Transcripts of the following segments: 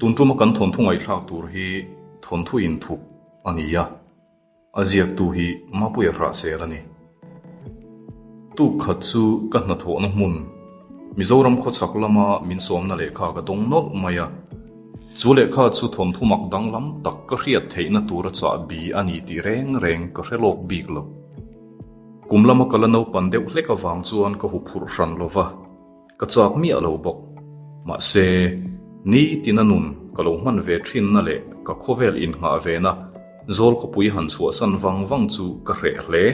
Tun tuma kan thawnthu ngaihthlak tur hi thawnthu inthup a ni a, a ziaktu hi Mapuia Hrahsel a ni. Tuk khat chu ka hnathawhna hmun Mizoram khawchhak lama min sawmna lehkha ka dawng nawlh mai a. Chu lehkha chu thawnthu mak danglam tak ka hriat theihna tura chahbi a ni tih reng reng ka hre lawk bik lo. Kum lama ka la naupan deuh hlek avang chuan ka huphurh hran lo va, ka chak miah lo bawk. Mahse, nitina nun ka lo hman ve thinna leh ka khawvel innghah vena zawl khawpui han chhuahsan vang vang chu ka hreh hle.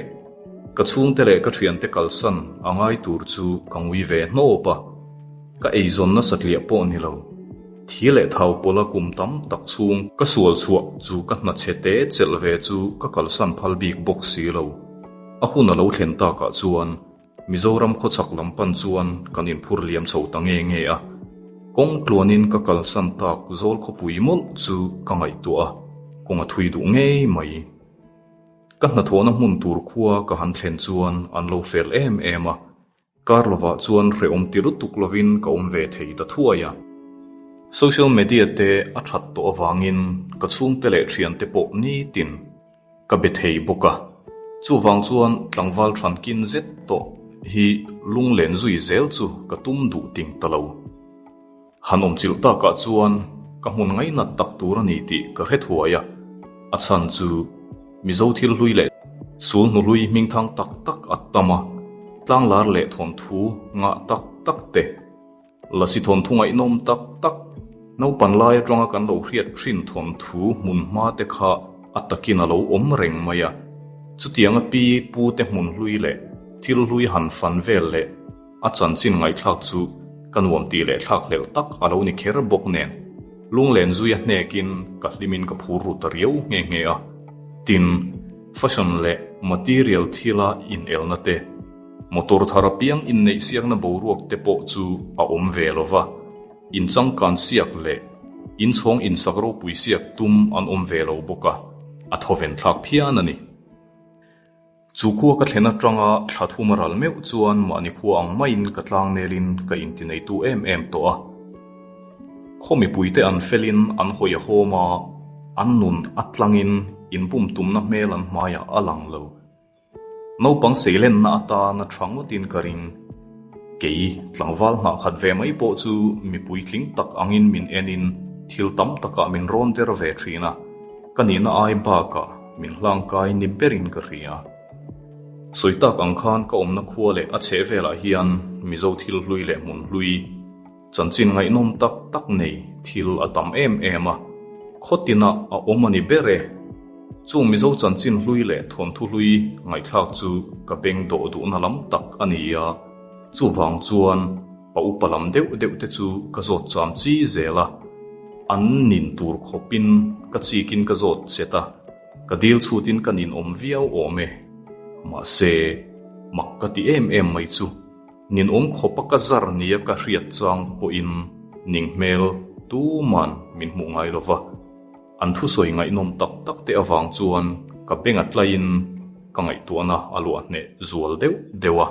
Ka chhungte leh ka thiante kalsan a ngai tur chu ka ngui ve hnawp a, ka eizawnna satliah pawh ni lo. Thi leh thau pawla kum tam tak chhung ka sual chhuah chu ka hna chhe te chelh ve chu ka kalsan phal bik bawk si lo. A hun a lo thlen takah chuan Mizoram khawchhak lam pan chuan kan inphur liam chho ta nge nge a. Kawng tluanin ka kalsan tak zawl khawpui mawlh chu ka ngaihtuah a, kawng a thui duh ngei mai. Ka hnathawhna hmun tur khua ka han thlen chuan an lo fel em em a. Kar lovah chuan hrehawm ti lutuk lovin ka awm ve thei ta thuai a. Social media te a that tawh avangin ka chhungte leh thiante pawh nitin ka be thei bawk a. Chuvang chuan tlangval thankin zet tawh hi lunglen zui zel chu ka tum duh ting ta lo. Han awm chilh takah chuan ka hmun ngainat tak tur a ni tih ka hre thuai a, a chhan chu Mizo thil hlui leh sul hnu hlui hmingthang tak tak a tam a, tlanglar leh thawnthu ngah tak tak te, lasi thawnthu ngaihnawm tak tak, naupan lai atanga kan lo hriat thin thawnthu hmun hma te kha a takin a lo awm reng mai a, chutianga pi pu te hmun hlui leh thil hlui han fan vel leh A chanchin ngaihthlak chu ka nuam tih leh thlak hlelh tak a lo ni kher bawk nen, lunglen zui a hnekin ka hlimin ka phur ru ta riau nghe nghe a. Tin, fashion leh material thila inelna te, motor thar apiang inneih siakna boruak te pawh chu a awm ve lo va, inchangkan siak leh inchhawng insak ropui siak tum an awm ve lo bawk a, a thawven thlak phian a ni. Chu khua ka thlen atanga thla thum a ral meuh chuan mahni khua ang maiin ka tlang nelin ka intineitu em em tawh a. Khaw mipuite an felin an hawi a hawm a, an nun a tlangin inbum tumna hmel an hmaiah a lang lo. Naupang seilenna atana tha ngawtin ka ring. Kei tlangval nghah khat ve mai pawh chu mipui tling tak angin min enin thil tam takah min rawn der ve thin a, ka nihna ai bakah min hlangkai ni berin ka hria. Sawi tak ang khan ka awmna khua leh a chheh velah hian Mizo thil hlui leh hmun hlui, chanchin ngaihnawm tak tak nei thil a tam em em a, khaw tinah a awm a ni ber e. Chung Mizo chanchin hlui leh thawnthu hlui ngaihthlak chu ka beng dawh duhna lam tak a ni a, chuvang chuan pa upa lam deuh deuh te chu ka zawt cham chi zel a, an nin tur khawpin ka chikin ka zawt chet a, ka dil chhutin ka ninawm viau awm e. Mahse, mak ka ti em em mai chu, ninawm khawpa ka zar nia ka hriat chang pawhin ning hmel tuman min hmuh ngai lo va. An thusawi ngaihnawm tak tak te avang chuan ka beng a tlaiin ka ngaihtuahna a luah hneh zual deuh deuh a.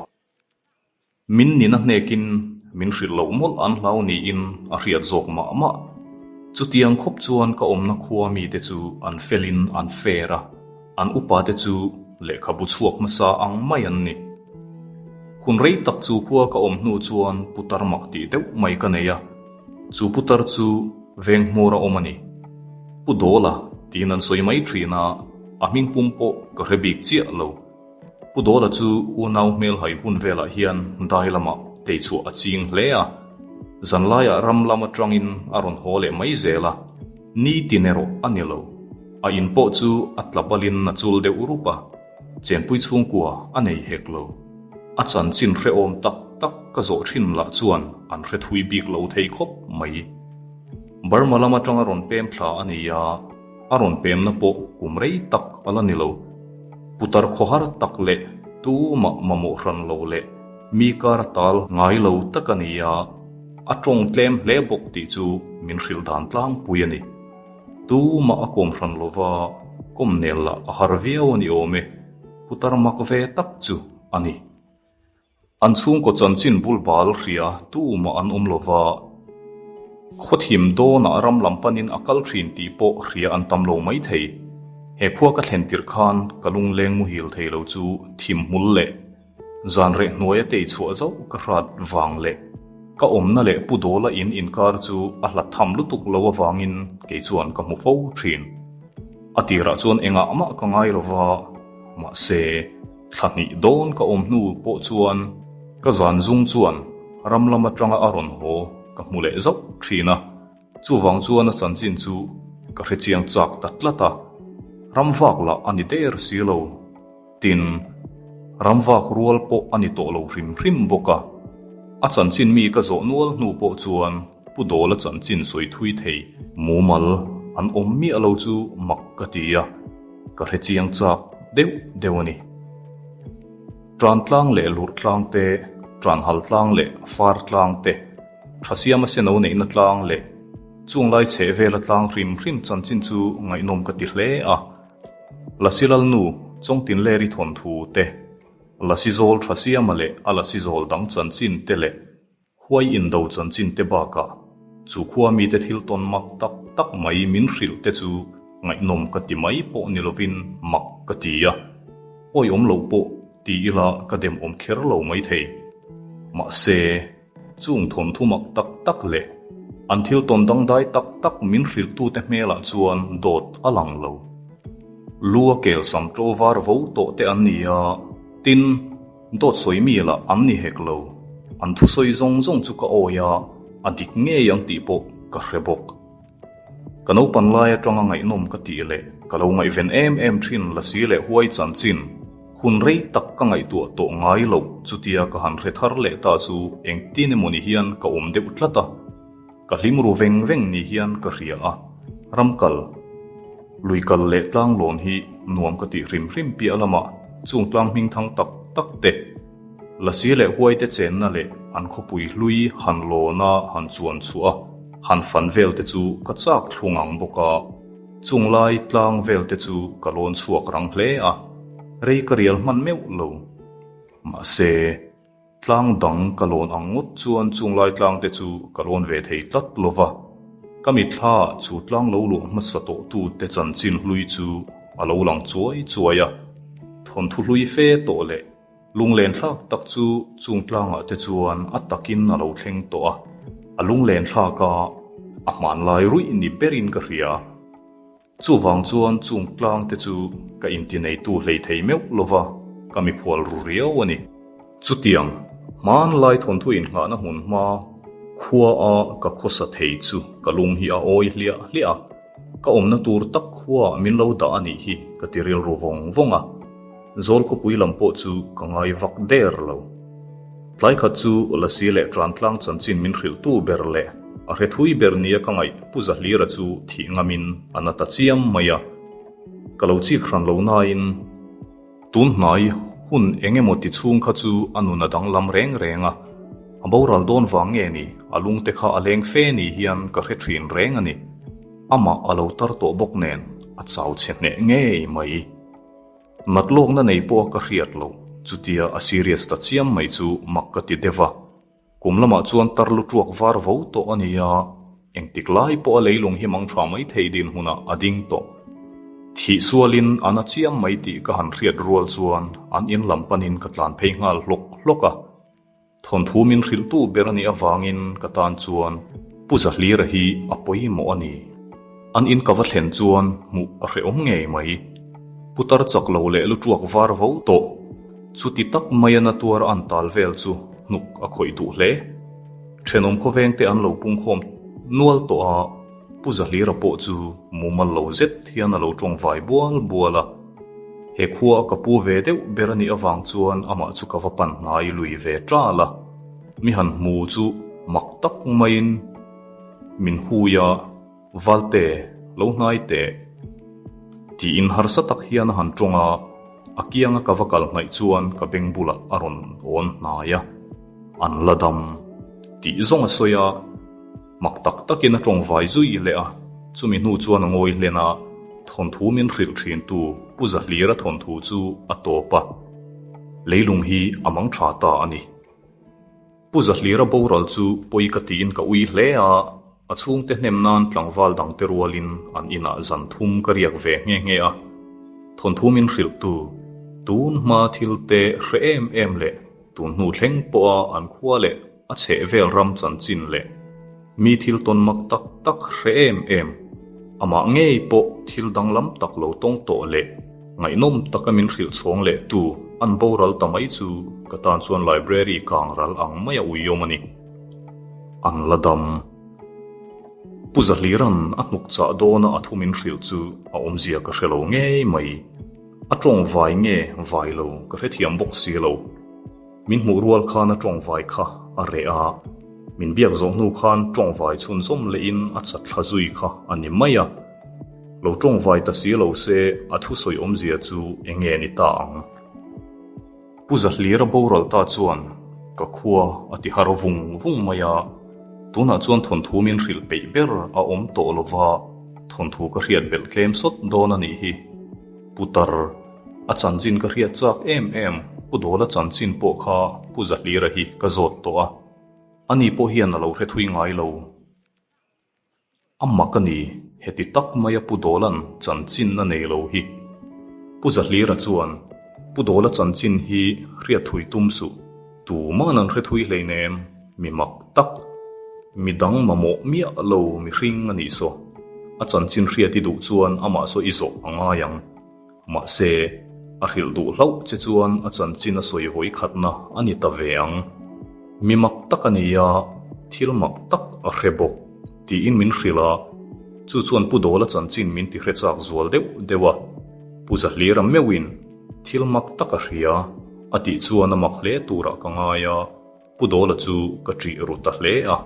Min nina hnekin min hrilh loh mawlh an hlau niin a hriat zawk mah mah. Chutiang khawp chuan ka awmna khua mite chu an felin an fair a, an upa te chu lehkhabu chhuak hmasa ang mai an ni. Hun rei tak chu khua ka awm hnu chuan putar mak tih deuh mai ka nei a. Chu putar chu veng hmawr a awm a ni. Pu Dawla tiin an sawi mai thin a, a hming pum pawh ka hre bik chiah lo. Pu Dawla chu unau hmel hai hun velah hian dai lamah tei chhuah a ching hle a, zanlaiah ram lam atangin a rawn haw leh mai zel a, nitin erawh a ni lo. A in pawh chu a tla balin a chul deuh rup a. Chenpui chhungkua a nei hek lo. A chanchin hrehawm tak tak ka zawh thin lah chuan an hre thui bik lo thei khawp mai. Burma lam atanga rawn pem thla a ni a, a rawn pemna pawh kum rei tak a la ni lo. Putar khawhar tak leh tumah mamawh hran lo leh mi kar a tal ngai lo tak a ni a, a tawng tlem hle bawk tih chu min hrilh dan tlangpui a ni. Tumah a kawm hran lo va, kawm nel lah a har viau a ni awm e, putar mak ve tak chu a ni. An chhungkaw chanchin bul bal hria tumah an awm lo va. Khawthim dawnah ram lam panin a kal thin tih pawh hria an tam lo maithei. He khua ka thlen tirh khan ka lungleng muhil thei lo chu thim hmul leh zan reh hnuaia tei chhuah zauh ka hrat vang leh ka awmna leh Pu Dawla in inkar chu a hlat tham lutuk lo avangin kei chuan ka hmu fo thin. A tirah chuan engah mah ka ngai lo va, mahse thla hnih dawn ka awm hnu pawh chuan ka zan zung chuan ram lam atanga a rawn haw ka hmu leh zauh thin a. Chuvang chuan a chanchin chu ka hre chiang chak ta tlat a, ram vak lah a ni der si lo. Tin, ram vak rual pawh a ni tawh lo hrim hrim bawk a. A chanchin mi ka zawh nual hnu pawh chuan Pu Dawla chanchin sawi thui thei mumal an awm miah lo chu mak ka ti a, ka hre chiang chak deuh deuh a ni. Tan tlang leh lurh tlang te, tan hal tlang leh far tlang te, Tha siama seno neihna tlang leh chung lai chheh vela tlang hrim hrim chanchin chu ngaihnawm ka ti hle a. Lasi Lalnu, Chawngtinleri thawnthu te, Lasi Zawl Tha Siama leh a Lasi Zawl dang chanchin te leh Huai Indo chanchin te bakah chu khua mite thil tawn mak tak tak mai min hrilh te chu ngaihnawm ka ti mai pawh ni lovin mak ka ti a. Awiawm loh pawh ti ila ka demawm kher lo maithei. Mahse. Chung thawnthu mak tak tak leh an thil tawn dangdai tak tak min hrilhtute hmelah chuan dawt a lang lo. Lu a kel sam ṭo var vo tawh te an ni a, tin, dawt sawi mi lah an ni hek lo. An thusawi zawng zawng chu ka awi a, a dik ngei ang tih pawh ka hre bawk. Ka naupan lai atanga ngaihnawm ka tih leh ka lo ngaihven em em thin Lasi leh Huai chanchin hun rei tak ka ngaihtuah tawh ngai loh chutia ka han hre thar leh ta chu engtin emaw ni hian ka awm deuh tlat a, ka hlim ru veng veng ni hian ka hria a, ram kal, lui kal leh tlang lawn hi nuam ka tih hrim hrim piah lamah chung tlang hming thang tak tak te, Lasi leh huaite chenna leh an khawpui hlui han lawna han chuan chhuah a, han fan vel te chu ka chak thlung ang bawk a, chung lai tlang vel te chu ka lawn chhuak rang hle a, rei ka rial hman meuh lo. Mahse, tlang dang ka lawn ang ngawt chuan chung lai tlang te chu ka lawn ve thei tlat lo va, ka mitthla ah chu tlang lo luah hmasa tawh tu te chanchin hlui chu a lo lang chuai chuai a, thawnthu hlui fe tawh leh Lunglen thlak tak chu chung tlangah te chuan a takin a lo thleng tawh a, a lunglen thlak a, a hmanlai ruih ni berin ka hria. Chuvang chuan chung tlang te chu ka intineitu hlei thei meuh lova, ka mikhual ru riau a ni. Chutiang, hmanlai thawnthu innghahna hmun hma khua a ka khawsa thei chu ka lung hi a awi hliah hliah a, ka awmna tur tak khuaah min lo dah a nih hi ka ti rilru vawng vawng a. Zawl khawpui lam pawh chu ka ngai vak der lo. Tlai khat chu Lasi leh Trantlang chanchin min hrilhtu ber leh a hre thui ber nia ka ngaih Pu Zahlira chu thih ngamin a na ta chiam mai a. Ka lo chik hran lo nain tun hnai hun eng emaw ti chhung kha chu a nun a danglam reng reng a, a boral dawn vang nge ni a lungte kha a leng fe ni hian ka hre thin reng a ni. Amah a lo tar tawh bawk nen a chau chhe hneh ngei mai. Nat lawkna nei pawh a ka hriat lo, chutia a serious ta chiam mai chu mak ka ti deuh a. Kum lamah chuan tar lu tuak var vo tawh a ni a, engtik lai pawh a leilung hi mang tha mai thei dinhmunah a ding tawh. Thih sualin a na chiam mai tih ka han hriat rual chuan an in lam panin ka tlan phei nghal hlawk hlawk a. Thawnthu min hrilhtu ber a nih avangin ka tan chuan Pu Zahlira hi a pawimawh a ni. An in ka va thlen chuan hmuh a hrehawm ngei mai. Putar chak lo leh lutuak var vo tawh chuti tak maia na tuar an tal vel chu hnuk a khawih duh hle. Thenawm khawvengte an lo pungkhawm nual tawh a, Pu Zahlira pawh chu mumal lo zet hian a lo tawng vai bual bual a. He khua ka pu ve deuh ber a nih avang chuan amah chu ka va pan hnai lui ve ṭal a, mi han hmu chu mak tak maiin min hui a, Valte, lo hnai teh. Tiin harsa tak hian a han ṭawng a, a kianga ka va kal hnaih chuan ka beng bulah a rawn awn hnai a, an la dam tih zawng a sawi a. Mak tak takin a tawng vai zui leh a, chumi hnu chuan a ngawi hlen a, thawnthu min hrilh thintu Pu Zahlira thawnthu chu a tawp a, leilung hi a mang tha ta a ni. Pu Zahlira boral chu pawi ka tiin ka ui hle a. A chhungte hnem nan tlangval dangte rualin an inah zan thum ka riak ve nghe nghe a. Thawnthu min hrilhtu, tun hma thil te hre em em leh tun hnu thleng pawha an khua leh a chhehvel ram chanchin leh mi thil tawn mak tak tak hre em em, amah ngei pawh thil danglam tak lo tawng tawh leh ngaihnawm taka min hrilh chhawng leh tu an boral ta mai chu ka tan chuan library kang ral ang maia uiawm a ni. An la dam. Pu Zahliran a hnuk chah dawna a thu min hrilh chu a awmzia ka hre lo ngei mai. A tawng vai nge vai lo ka hrethiam bawk si lo. Min hmuh rual khan a tawng vai kha a reh a, min biak zawh hnu khan tawng vai chhunzawm lehin a chat thla zui kha a ni mai a. Lo tawng vai ta si lo se a thusawi awmzia chu eng nge ni ta ang? Pu Zahlira boral ta chuan ka khua a ti har vung vung mai a, tunah chuan thawnthu min hrilh peih ber a awm tawh lo va, thawnthu ka hriat belh tlem sawt dawn a nih hi. Putar, a chanchin ka hriat chak em em, Pu Dawla chanchin pawh kha Pu Zahlira hi ka zawt tawh a, ani pawh hian a lo hre thui ngai lo. A mak a ni, heti tak maia Pu Dawla'n chanchin a nei lo hi. Pu Zahlira chuan, Pu Dawla chanchin hi hriat thui tum suh, tuma'n an hre thui hleinem, mi mak tak, mi dang mamawh miah lo mihring a nih saw. A chanchin hriat i duh chuan amah saw i zawh a ngai ang. Mahse, a hrilh duh hlauh che chuan a chanchin a sawi vawi khatna a ni ta ve ang. Mi mak tak a ni a, thil mak tak a hre bawk, tiin min hrilh a, chu chuan Pu Dawla chanchin min ti hre chak zual deuh deuh a. Pu Zahlira meuhin thil mak tak a hria a tih chuan a mak hle turah ka ngai a. Pu Dawla chu ka ṭih ru ta hle a.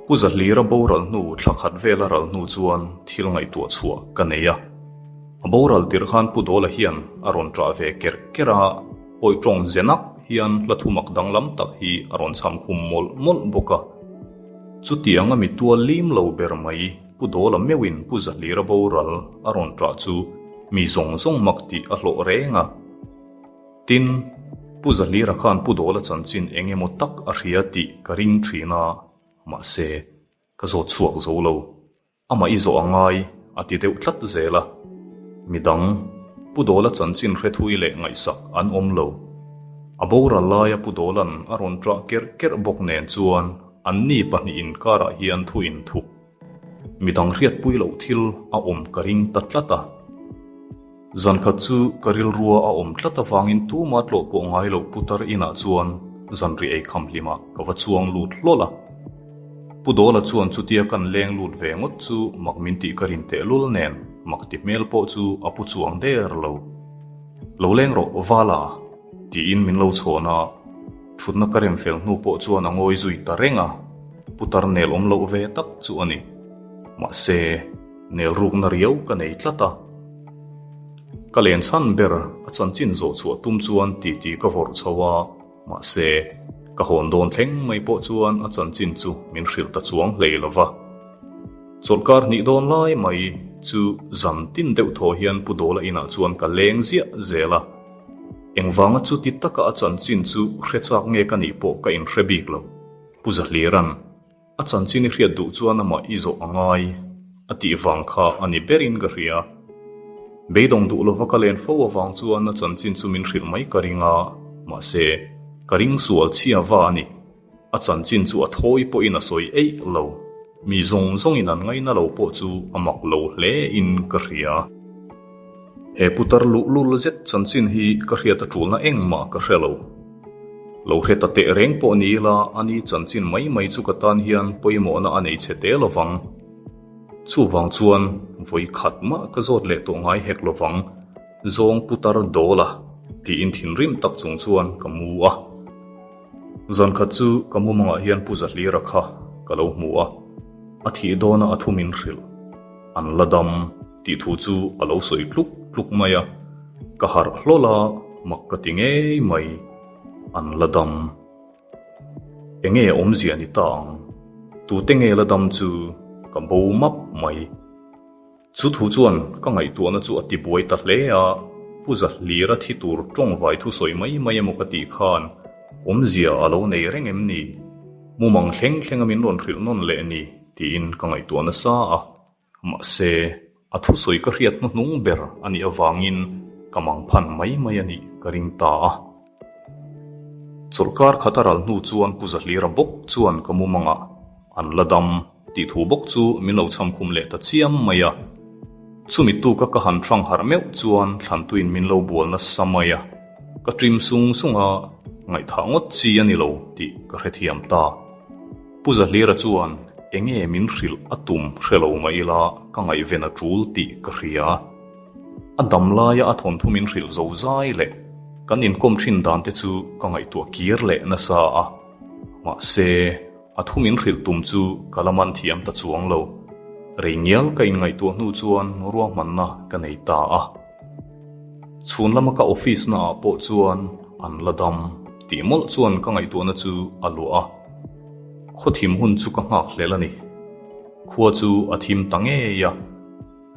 Pu Zahlira boral hnu thla khat vela ral hnu chuan thil ngaihtuah chhuah ka nei a. A boral tirh khan Pu Dawla hian a rawn ṭah ve kerh kerh a, pawi ṭawng ze nak hian hla thumak danglam tak hi a rawn chham khum mawlh mawlh bawk a. Chutiang a mi tual lim lo ber mai Pu Dawla meuhin Pu Zahlira boral a rawn ṭah chu mi zawng zawng mak tih a hlawh reng a. Tin, Pu Zahlira khan Pu Dawla chanchin eng emaw tak a hria tih ka ring thin a, mahse, ka zawt chhuak zo lo. Amah i zawh a ngai, a ti deuh tlat zel a. Midang, Pu Dawla chanchin hre thui leh ngaihsak an awm lo. A boral laia Pu Dawla'n a rawn ṭah kerh kerh bawk nen chuan anni pahnihin inkarah hian thu inthup. Midang hriatpui loh thil a awm ka ring ta tlat a. Zan khat chu ka rilrua a awm tlat avangin tuma tlawh pawh ngai loh putar inah chuan zanri ei kham hlimah ka va chuang lut hlawl a. Pu Dawla chuan chutia kan leng lut ve ngawt chu mak min tih ka rin tehlul nen mak ti hmel pawh chu a pu chuang der lo. Lo leng rawh Vala! tiin min lo chhawn a, thutna ka rem fel hnu pawh chuan a ngawi zui ta reng a, putar nel awm loh ve tak chu a ni. Mahse. Nel rukna riau ka nei tlat a. Ka len chhan ber a chanchin zawh chhuah tum chuan titi ka vawrh chho a, mahse, ka hawn dawn thleng mai pawh chuan a chanchin chu min hrilh ta chuang hlei lo va. Chawlhkar hnih dawn lai mai chu zan tin deuh thaw hian Pu Dawla inah chuan ka leng ziah zel a. Engvanga chuti taka a chanchin chu hre chak nge ka nih pawh ka inhre bik lo. Pu Zahliran. A chanchin i hriat duh chuan amah i zawh a ngai a tih vang kha a ni berin ka hria. Beidawng duh lova ka len fo avang chuan a chanchin chu min hrilh mai ka ring a, mahse, ka ring sual chhia va a ni. A chanchin chu a thawi pawhin a sawi eih lo. Mi zawng zawngin an ngaina lo pawh chu a mak lo hle in ka hria. He putar luhlul zet chanchin hi ka hriat a tulna engmah ka hre lo. Lo hre ta teh reng pawh ni ila ani chanchin mai mai chu ka tan hian pawimawhna a nei chhe te lovang. Chuvang chuan vawi khat mah ka zawt leh tawh ngai hek lovang, zawng putar dawl a, tiin thinrim tak chung chuan ka mu a. Zan khat chu ka mumangah hian Pu Zahlira kha ka lo hmu a, a thih dawna a thu min hrilh. An la dam tih thu chu a lo sawi tluk tluk mai a, ka harh hlawl a, mak ka ti ngei mai. An la dam. Enge awmzia ni ta ang? Tute nge la dam chu ka bo map mai. Chu thu chuan ka ngaihtuahna chu a tibuai ta hle a, Pu Zahlira thi tur tawngvai thusawi mai mai emaw ka tih khan awmzia a lo nei reng em ni? Mumang thleng thlenga min rawn hrilh nawn leh ni. tiin ka ngaihtuah nasa a. Mahse, a thusawi ka hriat hnuhnung ber a nih avangin ka mangphan mai mai a nih ka ring ta a. Chawlhkar khat a ral hnu chuan Pu Zahlira bawk chuan ka mumangah an la dam tih thu bawk chu min lo cham khum leh ta chiam mai a. Chumi tuka ka han hrang harh meuh chuan thlantuin min lo bual nasa mai a, ka ṭim sung sung a, ngaihthah ngawt chi a ni lo tih ka hrethiam ta. Pu Zahlira chuan enge min hrilh a tum hre lo mah ila ka ngaihven a ṭul tih ka hria. A dam laia a thawnthu min hrilh zo zai leh kan inkawm ṭhin dan te chu ka ngaihtuah kir leh nasa a. Mahse, a thu min hrilh tum chu ka la man thiam ta chuang lo. Rei ngial ka inngaihtuah hnu chuan ruahmanna ka nei ta a. Chhun lama ka office naah pawh chuan an la dam tih mawlh chuan ka ngaihtuahna chu a luah a. Khaw thim hun chu ka nghak hlel a ni. Khua chu a thim ta ngei a.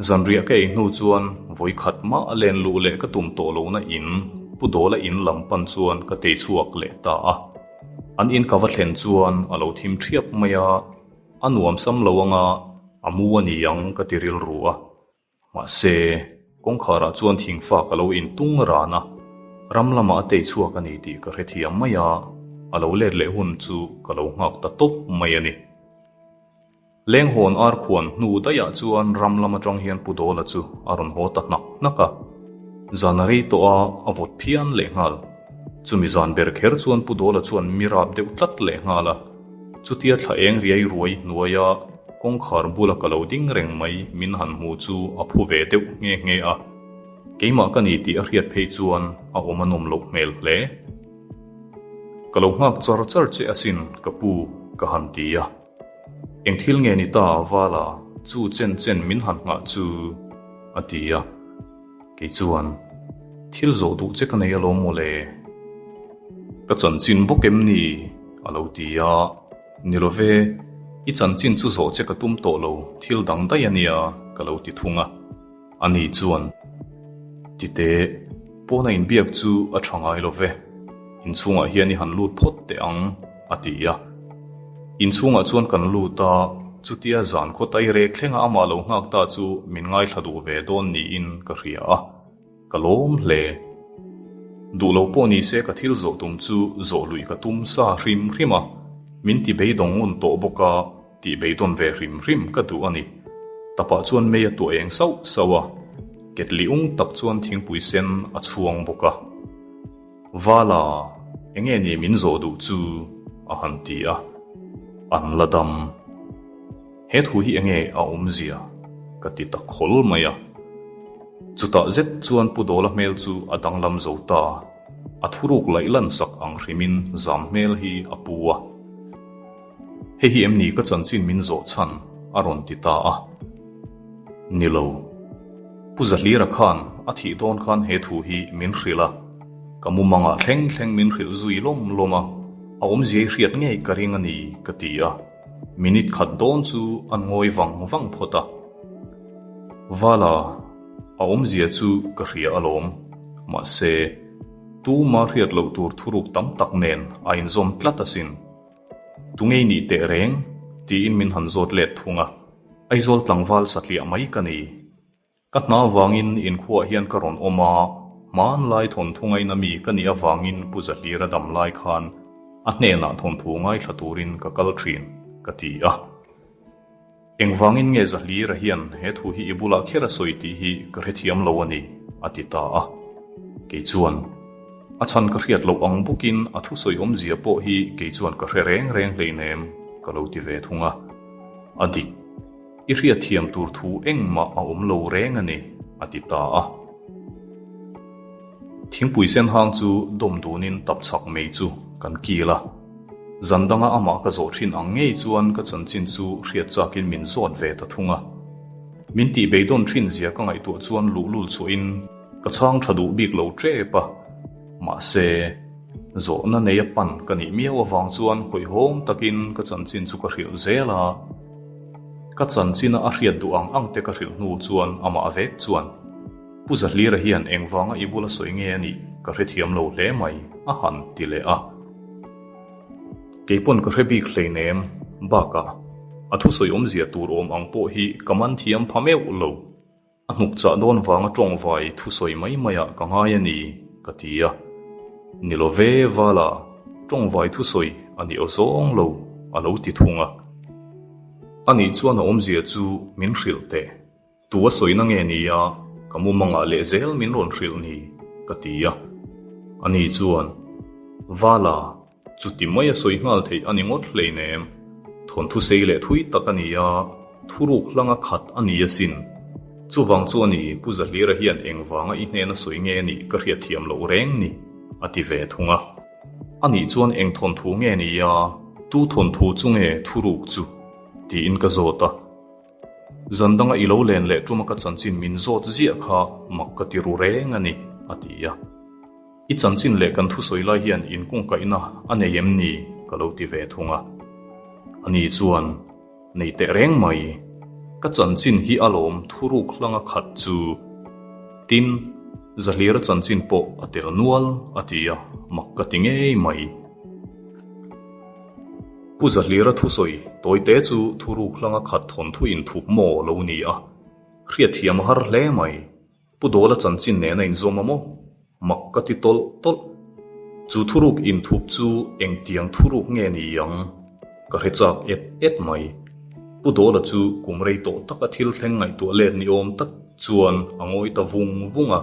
Zanriah ka ei hnu chuan vawi khat mah len luh leh ka tum tawh lohna in Pu Dawla in lam pan chuan ka tei chhuak leh ta a. An in ka va thlen chuan a lo thim ṭhiap mai a, a nuam sam lo anga a mu a ni ang ka ti rilru a. Mahse, kawngkharah chuan thingfa ka lo intung ran a, ram lamah a tei chhuak a ni tih ka hrethiam mai a, a lo let leh hun chu ka lo nghak ta tawp mai a ni. Lenghawn ar khuan hnu daihah chuan ram lam atang hian Pu Dawla chu a rawn haw ta hnak hnak a, zan a rei tawh a, a vawt phian lehnghal. Chumi zan ber kher chuan Pu Dawla chuan mi rap deuh tlat lehnghal a. Chutia thla eng riai ruai hnuaia kawngkhar bula ka lo ding reng mai min han hmu chu a phu ve deuh nghe nghe a. Keimah ka ni tih a hriat phei chuan a awm a nawm loh hmel hle. Ka lo nghak char char che asin ka pu ka han ti a. Eng thil nge ni ta Vala chu chen chen min han nghah chu a ti a. Kei chuan thil zawh duh che ka nei alawm mawle. Ka chanchin bawk em ni? a lo ti a. Ni lo ve, i chanchin chu zawh che ka tum tawh lo, thil dang daih a nia ka lo ti thung a. Ani chuan, Tite, pawna inbiak chu a tha ngai lo ve, inchhungah hian i han lut phawt teh ang, a ti a. Inchhungah chuan kan lut a, chutia zan khaw tai rek thlenga amah lo nghak ta chu min ngaithla duh ve dawn niin ka hria a, ka lawm hle. Duh lo pawh ni se ka thil zawh tum chu zawh luih ka tum sa hrim hrim a, min ti beidawng ngun tawh bawk a, tih beidawn ve hrim hrim ka duh a ni. Tapah chuan mei a tuah eng sauh sauh a, ketli ung tak chuan thingpui sen a chhuang bawk a. Vala, enge ni min zawh duh chu? a han ti a, an la dam. He thu hi enge a awmzia? ka ti ta khawl mai a. Chutah zet chuan Pu Dawla hmel chu a danglam zo ta, a thuruk laih lan sak ang hrimin zam hmel hi a pu a. Hei hi em ni ka chanchin min zawh chhan? a rawn ti ta a. Ni lo. Pu Zahlira khan a thih dawn khan he thu hi min hrilh a, ka mumangah thleng thleng min hrilh zui lawm lawm a, a awmzia i hriat ngei ka ring a ni ka ti a. Minute khat dawn chu an ngawi vang vang phawt a. Vala, a awmzia chu ka hria alawm. Mahse, tuma hriat loh tur thuruk tam tak nen a inzawm tlat asin. Tungei nih teh reng? tiin min han zawt let thung a, Aizawl tlangval satliah mai ka ni. Ka hna avangin inkhuaah hian ka rawn awm a, hmanlai thawnthu ngaina mi ka nih avangin Pu Zahlira dam lai khan a hnenah thawnthu ngaithla turin ka kal thin, ka ti a. Engvangin nge Zahlira hian he thu hi i bulah kher a sawi tih hi ka hrethiam lo a ni, a ti ta a. Kei chuan, A chhan ka hriat loh ang bawkin a thusawi awmzia pawh hi kei chuan ka hre reng reng hleinem, ka lo ti ve thung a. A dik, i hriatthiam tur thu engmah a awm lo reng a ni, a ti ta a. Thingpui sen hang chu dawm dunin tap chak mai chu kan kil a. Zan danga amah ka zawh thin ang ngei chuan ka chanchin chu hriat chakin min zawt ve ta thung a. Min tih beidawn thin zia ka ngaihtuah chuan luhlul chhuahin ka chhang tha duh bik lo tep a. Mahse, zawhna neia pan ka nih miau avang chuan hawihhawm takin ka chanchin chu ka hrilh zel a. Ka chanchina a hriat duh ang ang te ka hrilh hnu chuan amah vek chuan Pu Zahlira hian engvanga i bula sawi nge a nih ka hrethiam lo hle mai, a han ti leh a. Kei pawn ka hre bik hleinem, bakah. A thusawi awmzia tur awm ang pawh hi ka man thiam pha meuh lo. A hnuk chah dawn vanga tawngvai thusawi mai maiah ka ngai a ni, ka ti a. Ni lo ve, Vala, tawngvai thusawi a ni aw zawng lo, a lo ti thung a. Anih chuan a awmzia chu min hrilh teh. Tu a sawina nge ni a, ka mumangah leh zel min rawn hrilh ni, ka ti a. Ani chuan, Vala, chuti mai a sawi nghal theih a ni ngawt hleinem. Thawnthu sei leh thui tak a ni a, thuruk hlanga khat a ni asin. Chuvang chu a ni, Pu Zahlira hian engvanga i hnena sawi nge nih ka hriatthiam loh reng ni, a ti ve thung a. Anih chuan eng thawnthu nge ni a, tu thawnthu chu nge thuruk chu? tiin ka zawt a. Zan danga i lo len leh tuma ka chanchin min zawt ziah kha mak ka ti ru reng a ni, a ti a. I chanchin leh kan thusawi lai hian inkungkaihna a nei em ni? ka lo ti ve thung a. Ani chuan, Nei teh reng mai. Ka chanchin hi alawm thuruk hlanga khat chu. Tin, Zahlira chanchin pawh a tel nual, a ti a, mak ka ti ngei mai. Pu Zahlira thusawi tawite chu thuruk hlanga khat thawnthu inthup maw lo ni a, hriatthiam a har hle mai. Pu Dawla chanchin nen a inzawm a maw? Mak ka ti tawlh tawlh. Chu thuruk inthup chu engtiang thuruk nge ni ang? Ka hre chak et et mai. Pu Dawla chu kum rei tawh taka thil thleng ngaihtuah let ni awm tak chuan a ngawi ta vung vung a.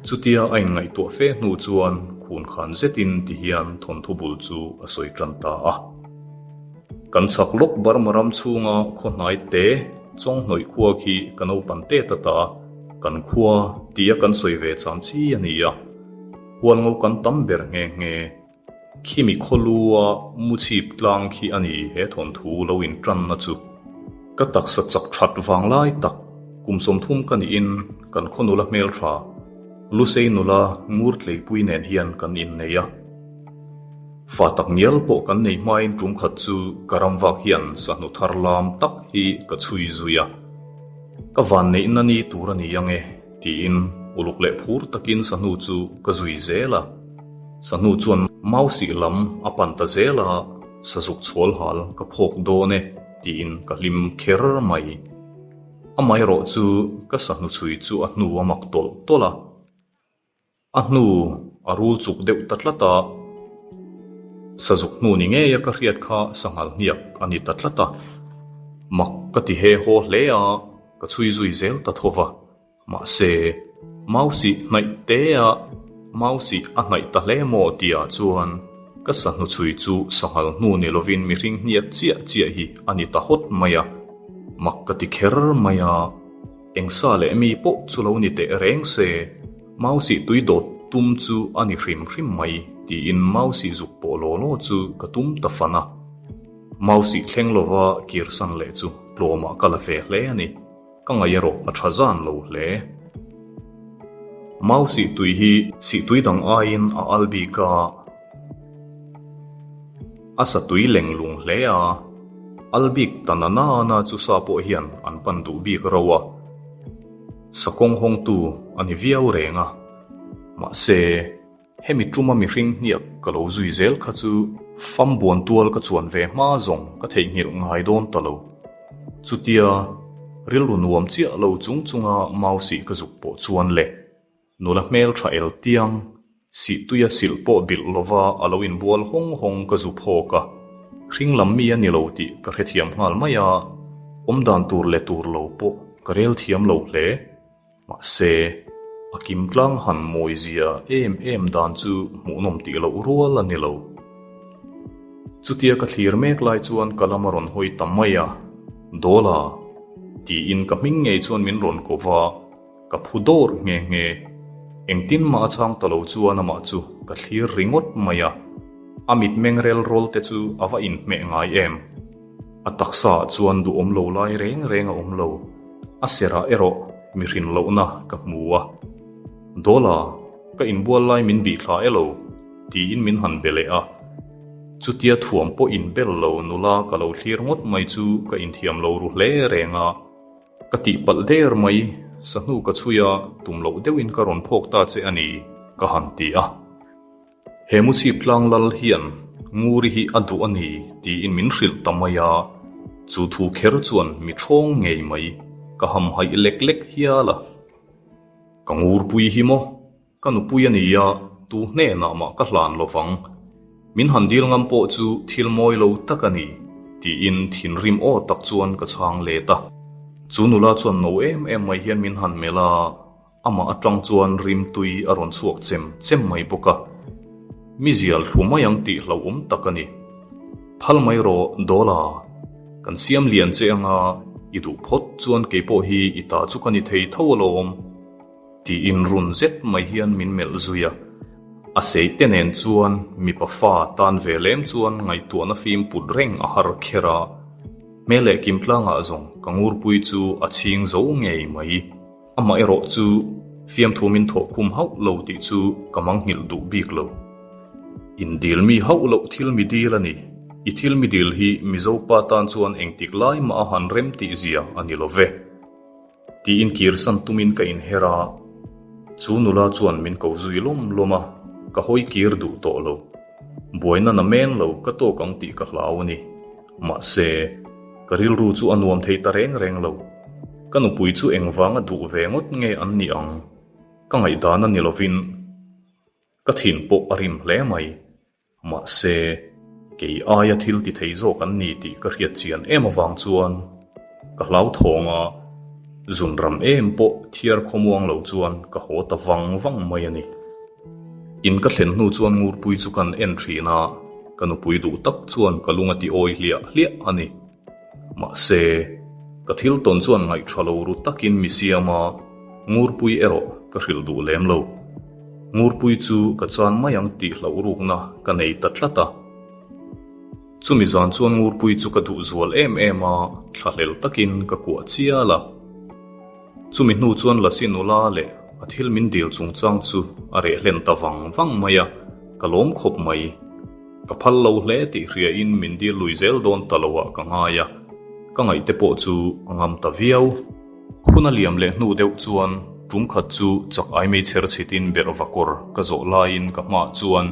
Chutia a inngaihtuah fe hnu chuan khun khan zetin ti hian thawnthu bul chu a sawi tan ta a. Kan chhak lawk Burma ram chhunga khaw hnai te Chawnghnawih khua khi ka naupan te ta ta, kan khua tia kan sawi ve cham chi a ni a. Hualngo kan tam ber nghe nghe. Khimi khawlua mu chhip tlang khi a ni he thawnthu lo intanna chu. Ka taksa chak that vang lai tak kum 30 ka niin kan khaw nula hmeltha Lusei nula ngur tleipui nen hian kan innei a. Fa tak ngial pawh kan nei hmain tum khat chu ka ram vak hian sahnu thar lam tak hi ka chhui zui a. Ka vanneihna ni tur a ni ang e tiin uluk leh phur takin sahnu chu ka zui zel a. Sahnu chuan mau sih lam a pan ta zel a, sazuk chhual hal ka phawk dawn e tiin ka hlim kher mai. Amaherawh chu ka sahnu chhui chu a hnu a mak tawlh tawlh a, a hnu a rul chuk deuh ta tlat a, sazuk hnu ni ngei a ka hriat kha sanghal hniak a ni ta tlat a, mak ka ti he haw hle a, ka chhui zui zel ta tho va. Mahse, Mausi hnaih te a, Mausi a hnaih ta hle maw tihah chuan ka sahnu chhui chu sanghal hnu ni lovin mihring hniak chiah chiah hi a ni ta hawt mai a, mak ka ti kher mai a, eng sa leh mi pawh chu lo ni teh reng se, Mausi tui dawt tum chu a ni hrim hrim mai tiin Mausi zuk pawh law law chu ka tum ta fan a. Mausi thleng lova kirsan leh chu tlawmah ka la ve hle a ni. Ka ngaih erawh a tha zan lo hle. Mau sihtui hi sihtui dang aiin a al bik a, a sa tui leng lung hle a, al bik ta na na na chu sa pawh hian an pan duh bik ro a, sa kawng hawngtu a ni viau reng a, mahse, Hemi tuma mihring hniak ka lo zui zel kha chu fam buan tual ka chuan ve hma zawng ka theihnghilh ngai dawn ta lo. Chutia rilru nuam chiah lo chung chunga mau sih ka zuk pawh chuan le nula hmel tha el tiang sih tuia silh pawh bilh lova a lo inbual hawng hawng ka zu phawk a, hring lam mi a ni lo tih ka hrethiam nghal mai a, awmdan tur leh tur lo pawh ka rel thiam lo hle. Mahse, a kim tlang han mawi zia em em dan chu hmuhnawm tih loh rual a ni lo. Chutia ka thlir mek lai chuan ka lam a rawn hawi ta mai a, Dawla! tiin ka hming ngei chuan min rawn ko va, ka phu dawr nghe nghe. Engtin mah a chhang ta lo chuan amah chu ka thlir ringawt mai a, a mitmeng rel rawl te chu a va inhmeh ngai em. A taksa ah chuan duhawm lo lai reng reng a awm lo. A serah erawh mi hrin lohna ka hmu a. Dawla, ka inbual lai min bih thla e lo, tiin min han be leh a. Chutia thuam pawh inbel lo nula ka lo thlir ngawt mai chu ka inthiam lo ru hle reng a. Ka tihpalh der mai, sahnu ka chhui a, tum loh deuhin ka rawn phawk ta che a ni, ka han ti a. He Muchhip tlang lal hian Nguri hi a duh a ni tiin min hrilh ta mai a. Chu thu kher chuan mi ṭhawng ngei mai ka hamhaih lek lek hial a. Ka ngurpui hi maw? Ka nupui a ni a, tu hnenah mah ka hlan lo vang. Min han dil ngam pawh chu thil mawi lo tak a ni, tiin thinrim aw tak chuan ka chhang let a. Chu nula chuan no em em mai hian min han melh a, amah atang chuan rimtui a rawn chhuak chem chem mai bawk a. Mi zial thlu mai ang tih hlauhawm tak a ni. Phal mai rawh Dawla, kan siam lian che anga i duh phawt chuan keipawh hi i ta chu ka ni thei tho alawm. Tiin run zet mai hian min melh zui a. A seih te nen chuan mipa fa tan ve lem chuan ngaihtuahna fim put reng a har kher a. Hmel leh kim tlangah zawng ka ngurpui chu a chhing zo ngei mai. Amah erawh chu fiamthu min thawh khum hauh lo tih chu ka mangnghilh duh bik lo. Indil mi hauh loh thil mi dil a ni. I thil mi dil hi Mizo pa tan chuan engtik lai mah a han rem tih zia a ni lo ve. Tiin kirsan tumin ka inher a, chu nula chuan min ko zui lawm lawm a, ka hawi kir duh tawh lo. Buaina na men lo ka tawk ang tih ka hlau a ni. Mahse, ka rilru chu a nuam thei ta reng reng lo. Ka nupui chu engvanga duh ve ngawt nge an nih ang? Ka ngaihdan a ni lovin ka thin pawh a rim hle mai. Mahse, kei aia thil ti thei zawk an ni tih ka hriat chian em avang chuan ka hlauthawng a, zunram em pawh thiar khawmuang lo chuan ka haw ta vang vang mai a ni. In ka thlen hnu chuan Ngurpui chu kan en thin a, ka nupui duh tak chuan ka lung a ti awi hliah hliah a ni. Mahse, ka thil tawn chuan ngaihṭha lo ru takin mi siam a, Ngurpui erawh ka hrilh duh lem lo. Ngurpui chu ka chan mai ang tih hlauh rukna ka nei ta tlat a. Chumi zan chuan Ngurpui chu ka duh zual em em a, thlahlel takin ka kuah chial a. Chumi hnu chuan Lasi nula leh a thil min dil chungchang chu a reh hlen ta vang vang mai a, ka lawm khawp mai. Ka phal lo hle tih hriain min dil lui zel dawn ta lo ah ka ngai a, ka ngaihte pawh chu a ngam ta viau. Hun a liam leh hnu deuh chuan tum khat chu chak ai mei chher chhitin berh va kawr ka zawh laiin ka hmaah chuan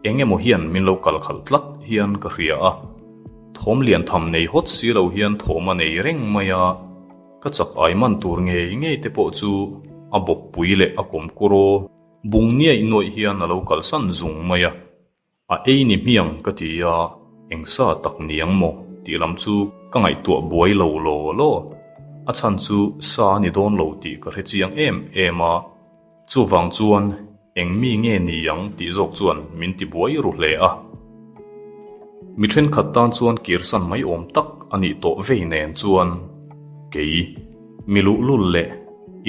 eng emaw hian min lo kal khalh tlat hian ka hria a, thawm lian tham nei hawt si lo hian thawm a nei reng mai a, ka chak ai man tur ngei ngei te pawh chu a bawppui leh a kawmkur aw bung niaih nuaih hian a lo kalsan zung mai a. A ei ni hmiang ka ti a, eng sa tak ni ang maw tih lam chu ka ngaihtuah buai lo law law. A chhan chu sa a ni dawn lo tih ka hre chiang em em a, chuvang chuan eng mi nge ni ang tih zawk chuan min ti buai ru hle a. Mi thenkhat tan chuan kirsan mai awm tak a nih tawh vei nen chuan kei, Mi luhlul leh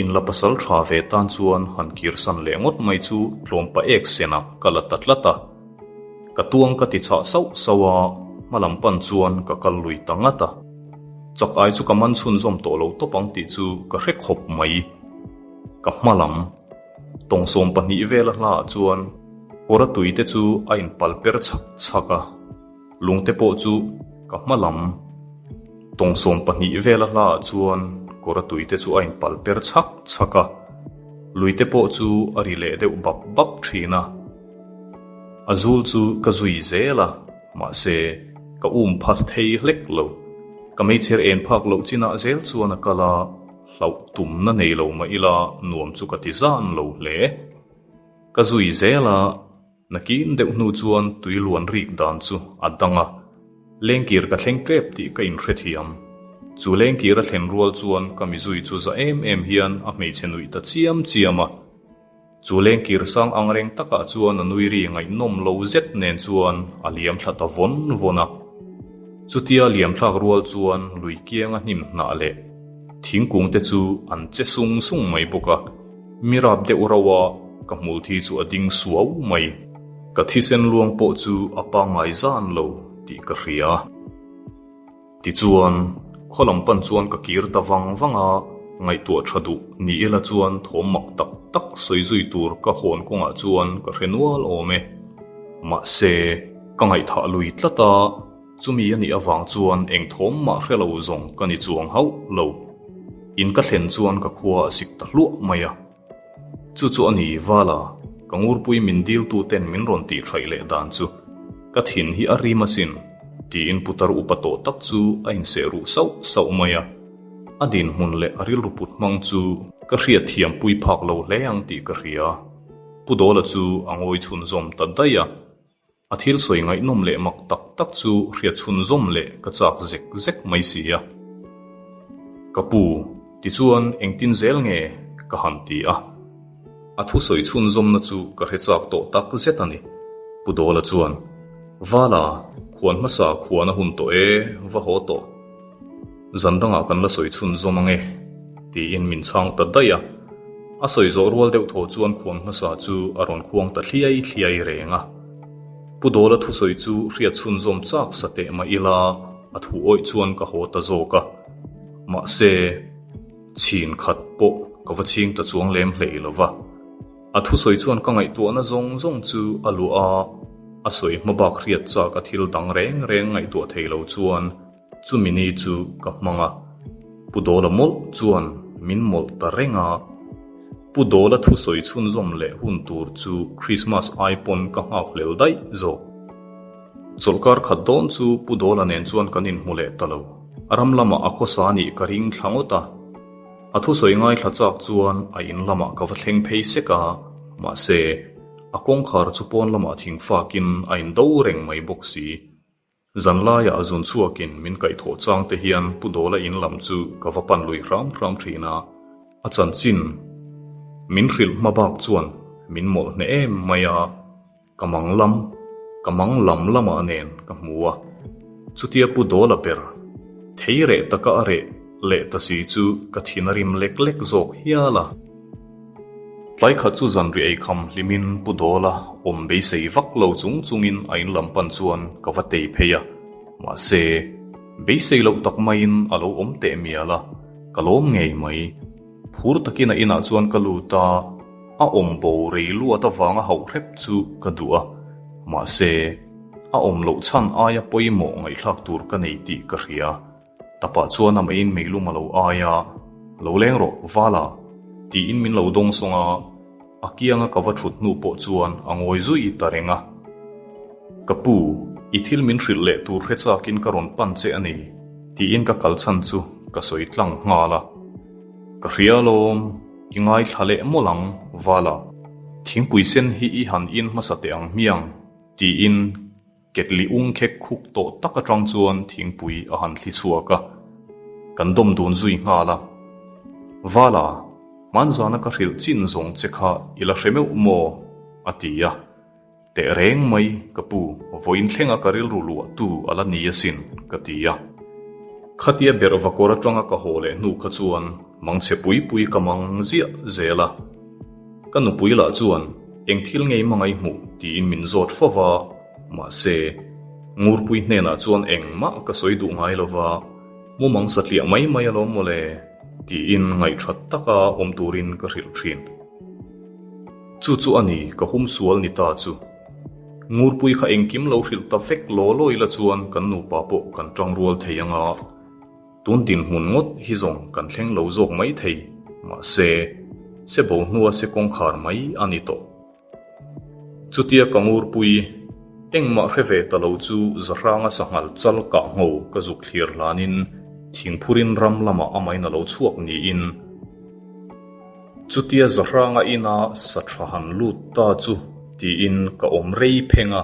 inla pasal tha ve tan chuan han kirsan leh ngawt mai chu tlawmpa ek senah ka la ta tlat a. Ka tuang ka ti chhah sauh sauh a, hma lam pan chuan ka kal lui ta ngat a. Chak ai chu ka man chhunzawm tawh lo tawp ang tih chu ka hre khawp mai. Ka hma lam tawngsawm pahnih vela hlaah chuan kawra tui te chu a inpal per chhak chhak a. Lungte pawh chu ka hma lam tawngsawm pahnih vela hlaah chuan kawra tuite chu a inpal per chhak chhak a, luite pawh chu a ri leh deuh bap bap thin a. A zul chu ka zui zel a, mahse ka um pha thei hlek lo. Ka meichher en phak loh chinah zel chuan a kal a, hlauh tumna nei lo mah ila nuam chu ka ti zan lo hle. Ka zui zel a. Nakin deuh hnu chuan tui luan rik dan chu a dang a, lengkir ka thleng tep tih ka inhrethiam. Chu lengkir a thlen rual chuan ka mizui chu za em em hian a hmeichhe nuih ta chiam chiam a. Chu lengkir sang ang reng takah chuan a nui ri ngaihnawm lo zet nen chuan a liam thla ta vawn vawn a. Chutia liam thlak rual chuan lui kianga hnim hnah leh thingkung te chu an che sung sung mai bawk a. Mi rap deuh rauh a, ka hmul thi chu a ding suau mai. Ka thisen luang pawh chu a pangngai zan lo tih ka hria. Tichuan, khaw lam pan chuan ka kir ta vang vang a, ngaihtuah tha duh ni ila chuan thawm mak tak tak sawi zui tur ka hawn kawngah chuan ka hre nual awm e. Mahse, ka ngaihthah lui tlat a. Chumi a nih avang chuan eng thawm mah hre lo zawng ka ni chuang hauh lo. In ka thlen chuan ka khua a sik ta hluah mai a. Chu chu a ni Vala, ka ngurpui min diltu ten min rawn tih hraih leh dan chu ka thin hi a rim asin. Tiin putar upa tawh tak chu a inseh ruh sauh sauh mai a. A dinhmun leh a rilru put hmang chu ka hriat thiam pui phak lo hle ang tih ka hria. Pu Dawla chu a ngawi chhunzawm ta daih a. A thil sawi ngaihnawm leh mak tak tak chu hriat chhunzawm leh ka chak zek zek mai si a. Ka pu, tichuan engtin zel nge ka han ti a. A thusawi chhunzawmna chu ka hre chak tawh tak zet a ni. Pu Dawla chuan, Vala, khuan hmasa khuan a hun tawh e, va haw tawh. Zan dangah kan la sawi chhunzawm ang e, tiin min chhang ta daih a. A sawi zawh rual deuh thaw chuan khuan hmasa chu a rawn khuang ta thliai thliai reng a. Pu Dawla thusawi chu hriat chhunzawm chak sa teh mah ila a thu awih chuan ka haw ta zawk a. Mahse, chhin khat pawh ka va chhing ta chuang lem hlei lo va. A thusawi chuan ka ngaihtuahna zawng zawng chu a luah a, a sawi hma bak hriat chak a thil dang reng reng ngaihtuah thei lo chuan Chumi ni chu ka hmang a, Pu Dawla mawlh chuan min mawlh ta reng a. Pu Dawla thusawi chhunzawm leh hun tur chu Christmas ai pawn ka nghakhlel daih zawk. Chawlhkar khat dawn chu Pu Dawla nen chuan kan inhmu leh ta lo. A ram lamah a khawsa nih ka ring thla ngawt a. A thusawi ngaithla chak chuan a in lamah ka va thleng phei sek a, mahse, a kawngkhar chu pawn lamah thingfakin a indo reng mai bawk si. Zan laiah a zun chhuakin min kaihthawh chang te hian Pu Dawla in lam chu ka va pan lui hram hram thin a, a chanchin min hrilh hma bak chuan min mawlh hneh em mai a, ka mang lam, ka mang lam lamah nen ka hmu a, chutia Pu Dawla ber thei reh taka a reh leh ta si chu ka thin a rim lek lek zawk hial a. Tlai khat chu zanri eikham hlimin Pu Dawla awm beisei vak lo chung chungin a in lam pan chuan ka va tei phei a, mahse, beisei loh tak maiin a lo awm teh mial a, ka lawm ngei mai. Phur takin a inah chuan ka lut a, a awm bo rei luat avanga hauh hrep chu ka duh a, mahse, a awm loh chhan aia pawimawh ngaihthlak tur ka nei tih ka hria. Tapah chuan amah in meilum a lo ai a, Lo leng rawh, Vala, tiin min lo dawng sawng a, a kianga ka va thut hnu pawh chuan a ngawi zui ta reng a. Ka pu, i thil min hrilh leh tur hre chakin ka rawn pan che a ni, tiin ka kal chhan chu ka sawi tlang nghal a. Ka hria alawm, i ngaithla leh mawlh ang, Vala. Thingpui sen hi i han in hmasa teh ang hmiang, tiin Ketli ung khek khuk tawh tak atang chuan thingpui a han thli chhuak a, kan dawm dun zui nghal a. Vala, hmanzana ka hrilh chin zawng che kha i la hre meuh maw? a ti a. Teh reng mai, ka pu, vawiin thlenga ka rilru luah tu a la ni asin, ka ti a. Khatia berh vakawr atanga ka haw leh hnu kha chuan mangchhe pui pui ka mang ziah zel a. Ka nupui lah chuan eng thil ngei hmangaih hmuh tiin min zawt fo va, mahse, Ngurpui hnenah chuan engmah ka sawi duh ngai lo va, mumang satliah mai mai alawm mawle tiin ngaihthat taka awm turin ka hrilh thin. Chu chu a ni ka hum sual ni ta chu. Ngurpui kha engkim lo hrilh ta vek law law ila chuan kan nupa pawh kan tangrual thei anga. Tun dinhmun ngawt hi zawng kan thleng lo zawk mai thei, mahse, se bo hnua se kawngkhar mai a ni tawh. Chutia ka ngurpui, engmah hre ve ta lo chu Zahranga sanghal chal kah ngho ka zuk thlir hlanin thingphurin ram lamah amahin a lo chhuak niin, chutia Zahranga ina sa tha han lut ta chu tiin ka awm rei pheng a.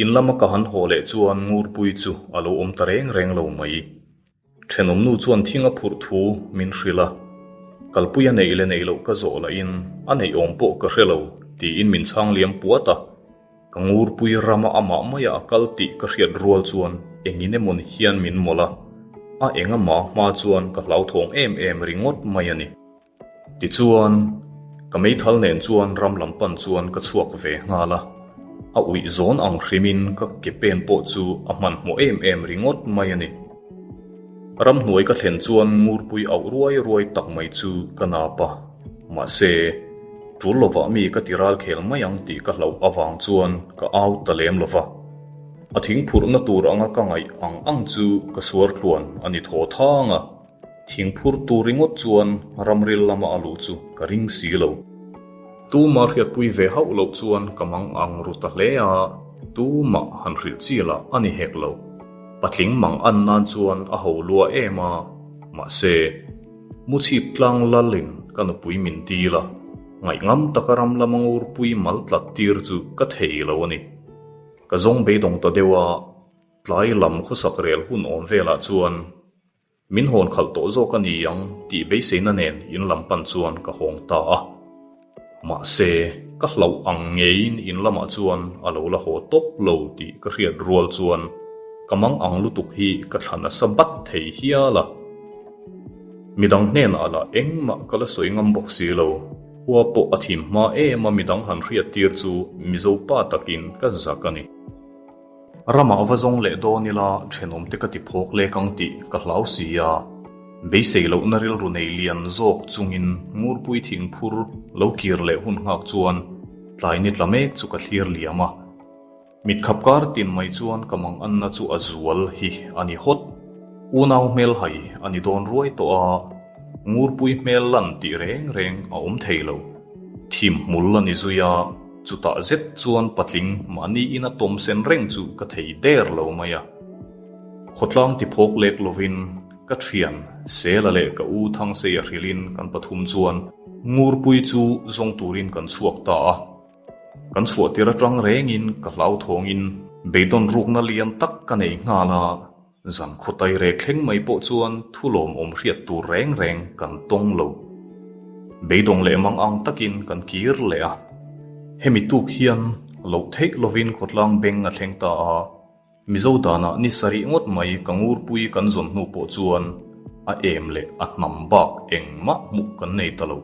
In lama ka han haw leh chuan Ngurpui chu a lo awm ta reng reng lo mai. Thenawmnu chuan thing a phurh thu min hrilh a, kalpui a neih leh neih loh ka zawh lahin a neih awm pawh ka hre lo tiin min chhang liam puat a. Ka Ngurpui rama amah maia a kal tih ka hriat rual chuan engin emaw ni hian min mawlh a, a engama hma chuan ka hlauthawng em em ringawt mai a ni. Tichuan, ka meithal nen chuan ram lam pan chuan ka chhuak ve nghal a, a uih zawn ang hrimin ka ke pen pawh chu a hmanhmawh em em ringawt mai a ni. Ramhnuai ka thlen chuan ngurpui auh ruai ruai tak mai chu ka nap a, mahse, tul lovah mi ka ti ral khel mai ang tih ka hlauh avang chuan ka au ta lem lova. A thingphurhna tur anga ka ngaih ang ang chu ka suar tluan a ni thaw thang a. Thingphur tur ringawt chuan ramril lama a luh chu ka ring si lo. Tuma hriatpui ve hauh loh chuan ka mang ang ru ta hle a, tumah han hrilh chi lah a ni hek lo. Patling mang an nan chuan a ho lua em a, mahse, Muchhip tlang lalin ka nupui min dil a, ngaihngam taka ram lama ngurpui mal tlat tir chu ka thei lo a ni. Ka zawng beidawng ta deuh a, tlai lam khawsak rel hun awm velah chuan Min hawn khalh tawh zawk a ni ang tih beiseina nen in lam pan chuan ka hawng ta a. Mahse, ka hlauh ang ngeiin in lamah chuan a lo la haw tawp lo tih ka hriat rual chuan ka mang ang lutuk hi ka thla nasa bat thei hial a. Midang hnenah lah engmah ka la sawi ngam bawk si lo. Khua pawh a thim hma em a midang han hriat tir chu Mizo pa takin ka zak a ni. Ramah va zawng leh dawn ila thenawmte ka ti phawk lek ang tih ka hlau si a, beisei lohna rilru nei lian zawk chungin Ngurpui thingphur lo kir leh hun nghak chuan tlai ni tla mek chu ka thlir liam a. Mitkhap kar tin mai chuan ka mang anna chu a zual hi a ni hawt. Unau hmelhai a ni dawn ruai tawh a, Ngurpui hmel lan tih reng reng a awm thei lo. Thim hmul a ni zui a. Chutah zet chuan patling mahni ina tawm sen reng chu ka thei der lo mai a. Khawtlang ti phawk lek lovin ka thian Sela leh ka u Thangseia hrilhin kan pathum chuan Ngurpui chu zawng turin kan chhuak ta a. Kan chhuah tir atang rengin ka hlauthawngin beidawn rukna lian tak ka nei nghal a. Zan khawtai rek thleng mai pawh chuan thu lawmawm hriat tur reng reng kan tawng lo. Beidawng leh mang ang takin kan kir leh a. Hemi tuk hian loh theih lovin khawtlang beng a thleng ta a, Mizo danah ni sarih ngawt mai ka ngurpui kan zawn hnu pawh chuan a em leh a hnam bak engmah hmuh kan nei ta lo.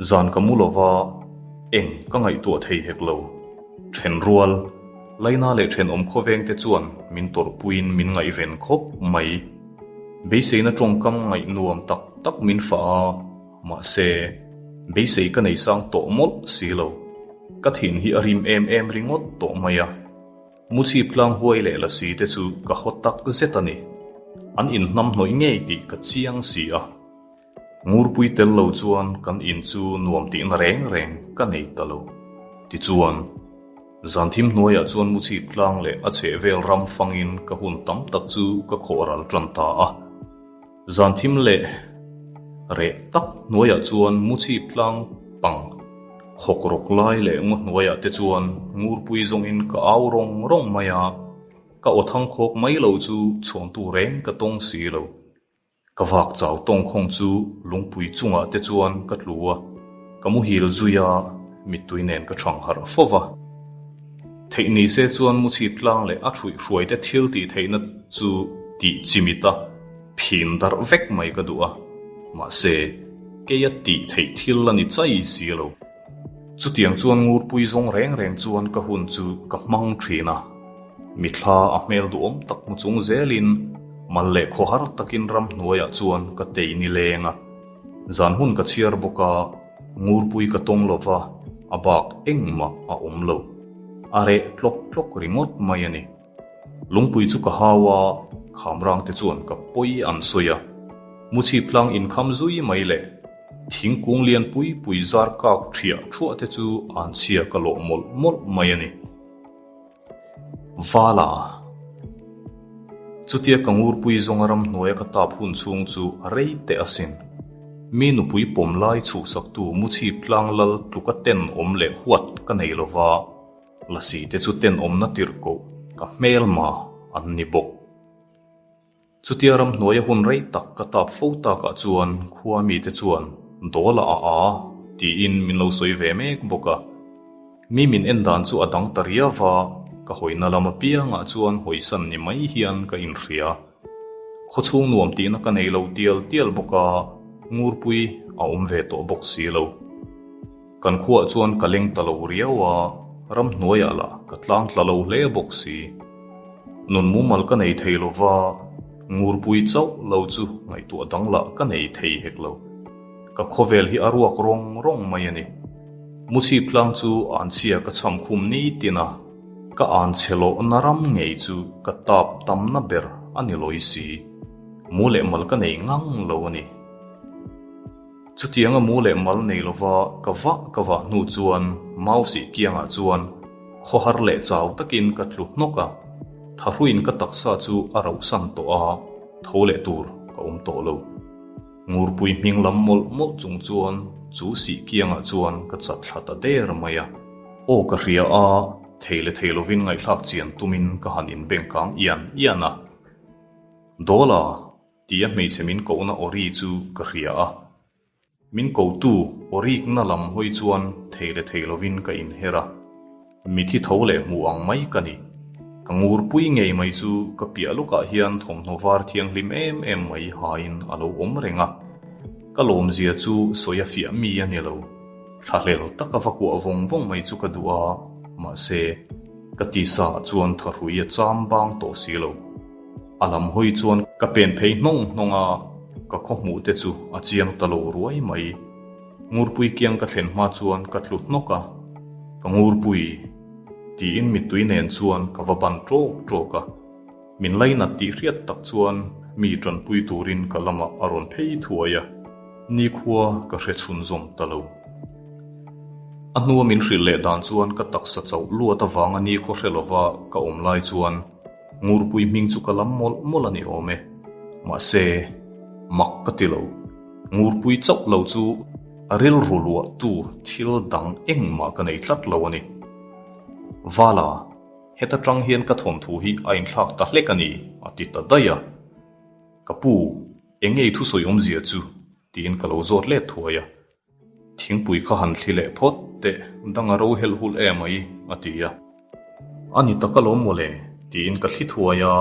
Zan ka mu lova, eng ka ngaihtuah thei hek lo. Then rual, Laina leh thenawm khawveng te chuan min tawrhpuiin min ngaihven khawp mai. Beiseina tawngkam ngaih nuam tak tak min fah a, mahse, beisei ka nei sang tawh mawlh si lo. Ka thin hi a rim em em ringawt tawh mai a. Muchhip tlang huai leh lasi te chu ka haw tak zet a ni. An inhnamhnawih ngei tih ka chiang si a. Ngurpui tel lo chuan kan in chu nuam tihna reng reng ka nei ta lo. Tichuan, zan thim hnuaiah chuan Muchhip tlang leh a chhehvel ram fangin ka hun tam tak chu ka khawh ral tan ta a. Zan thim leh reh tak hnuaiah chuan Muchhip tlang pang khawk rawk lai leh ngaw hnuaiah te chuan Ngurpui zawngin ka au rawng rawng mai a, ka aw thang khawk mai lo chu chhawntu reng ka tawng si lo. Ka vak chau tawngkhawng chu lungpui chungah te chuan ka tlu a, ka muhil zui a, mittui nen ka thang harh fo va. Theih ni se chuan muchhip tlang leh a thruih hruai te thil tih theihna chu tih chimit a, phin darh vek mai ka duh a, mahse, keia tih theih thil a ni chai si lo. Chutiang chuan ngurpui zawng reng reng chuan ka hun chu ka hmang thin a. Mithla a hmel duhawm tak hmu chung zelin mal leh khawhar takin ramhnuaiah chuan ka tei ni leng a. Zan hun ka chhiar bawk a, ngurpui ka tawng lo va, a bak engmah a awm lo. A reh tlawk tlawk ringawt mai a ni. Lungpui chu ka hau a, khamrang te chuan ka pawi an sawi a. Muchhip tlang inkham zui mai le. Thingkung lian pui pui zar kak thiah thuah te chu an chhia ka lawh mawlh mawlh mai a ni. Vala. Chutia ka ngurpui zawnga ramhnuaia ka tap hun chhung chu a rei teh asin. Mi nupui pawm lai chhuhsaktu Muchhip tlang lal tluka tenawm leh huat ka nei lova, Lasi te chu tenawmna tirhkoh ka hmelma an ni bawk. Chutia ramhnuaia hun rei tak ka tap fo takah chuan khua mite chuan Dawla a a tiin min lo sawi ve mek bawk a. Mi min en dan chu a dang ta riau va, ka hawina lam apiangah chuan hawisan ni mai hian ka inhria. Khawchhung nuam tihna ka nei lo tial tial bawk a, ngurpui a awm ve tawh bawk si lo. Kan khuaah chuan ka leng ta lo riau a, ramhnuaiah lah ka tlang tla lo hle bawk si. Nun mumal ka nei thei lo va, ngurpui chauh lo chu ngaihtuah dang lah ka nei thei hek lo. Ka khawvel hi a ruak rawng rawng mai a ni. Muchhip tlang chu anchhia ka cham khum nitin a, ka anchhe lohna ram ngei chu ka tap tamna ber a ni lawi si. Mu leh mal ka nei ngang lo a ni. Chutianga mu leh mal nei lova ka vah ka vah hnu chuan Mausi kiangah chuan khawhar leh chau takin ka tlu hnawk a. Thahruiin ka taksa chu a rauhsan tawh a, tho leh tur ka awm tawh lo. Ngurpui hming lam mawlh mawlh chung chuan chu sih kiangah chuan ka chat thla ta der mai a. Aw ka hria a, thei leh thei lovin ngaihthlak chian tumin ka han inbengkang ian ian a. Dawla tia hmeichhe min kohna aw ri chu ka hria a. Min kotu aw rikna lam hawi chuan thei leh thei lovin ka inher a, mithi tho leh hmu ang mai ka ni. Ka ngurpui ngei mai chu ka piah lawkah hian thawmhnaw var thianghlim em em mai hain a lo awm reng a. Ka lawmzia chu sawi a fiah mi a ni lo. Thlahlel taka va kuah vawng vawng mai chu ka duh a, mahse, ka tisa ah chuan thahrui a cham bang tawh si lo. A lam hawi chuan ka pen phei hnawng hnawng a, ka khaw hmuh te chu a chiang ta lo ruai mai. Ngurpui kiang ka thlen hma chuan ka tlu hnawk a, Ka ngurpui! tiin mittui nen chuan ka va ban ṭawk ṭawk a. Min lainat tih hriat tak chuan mi ṭanpui turin ka lamah a rawn phei thuai a, nikhua ka hre chhunzawm ta lo. A hnua min hrilh leh dan chuan ka taksa chauh luat avanga nikhua hre lova ka awm lai chuan Ngurpui hming chu ka lam mawlh mawlh a ni awm e. Mahse, mak ka ti lo. Ngurpui chauh lo chu a rilru luahtu thil dang engmah ka nei tlat lo a ni. Vala, heta tang hian ka thawnthu hi a inthlak ta hlek a ni, a ti ta daih a. Ka pu, eng nge i thusawi awmzia chu? tiin ka lo zawt let thuai a. Thingpui kha han thli leh phawt teh, dang a ro helh hulh em mai, a ti a. A ni tak alawm mawle, tiin ka thli thuai a,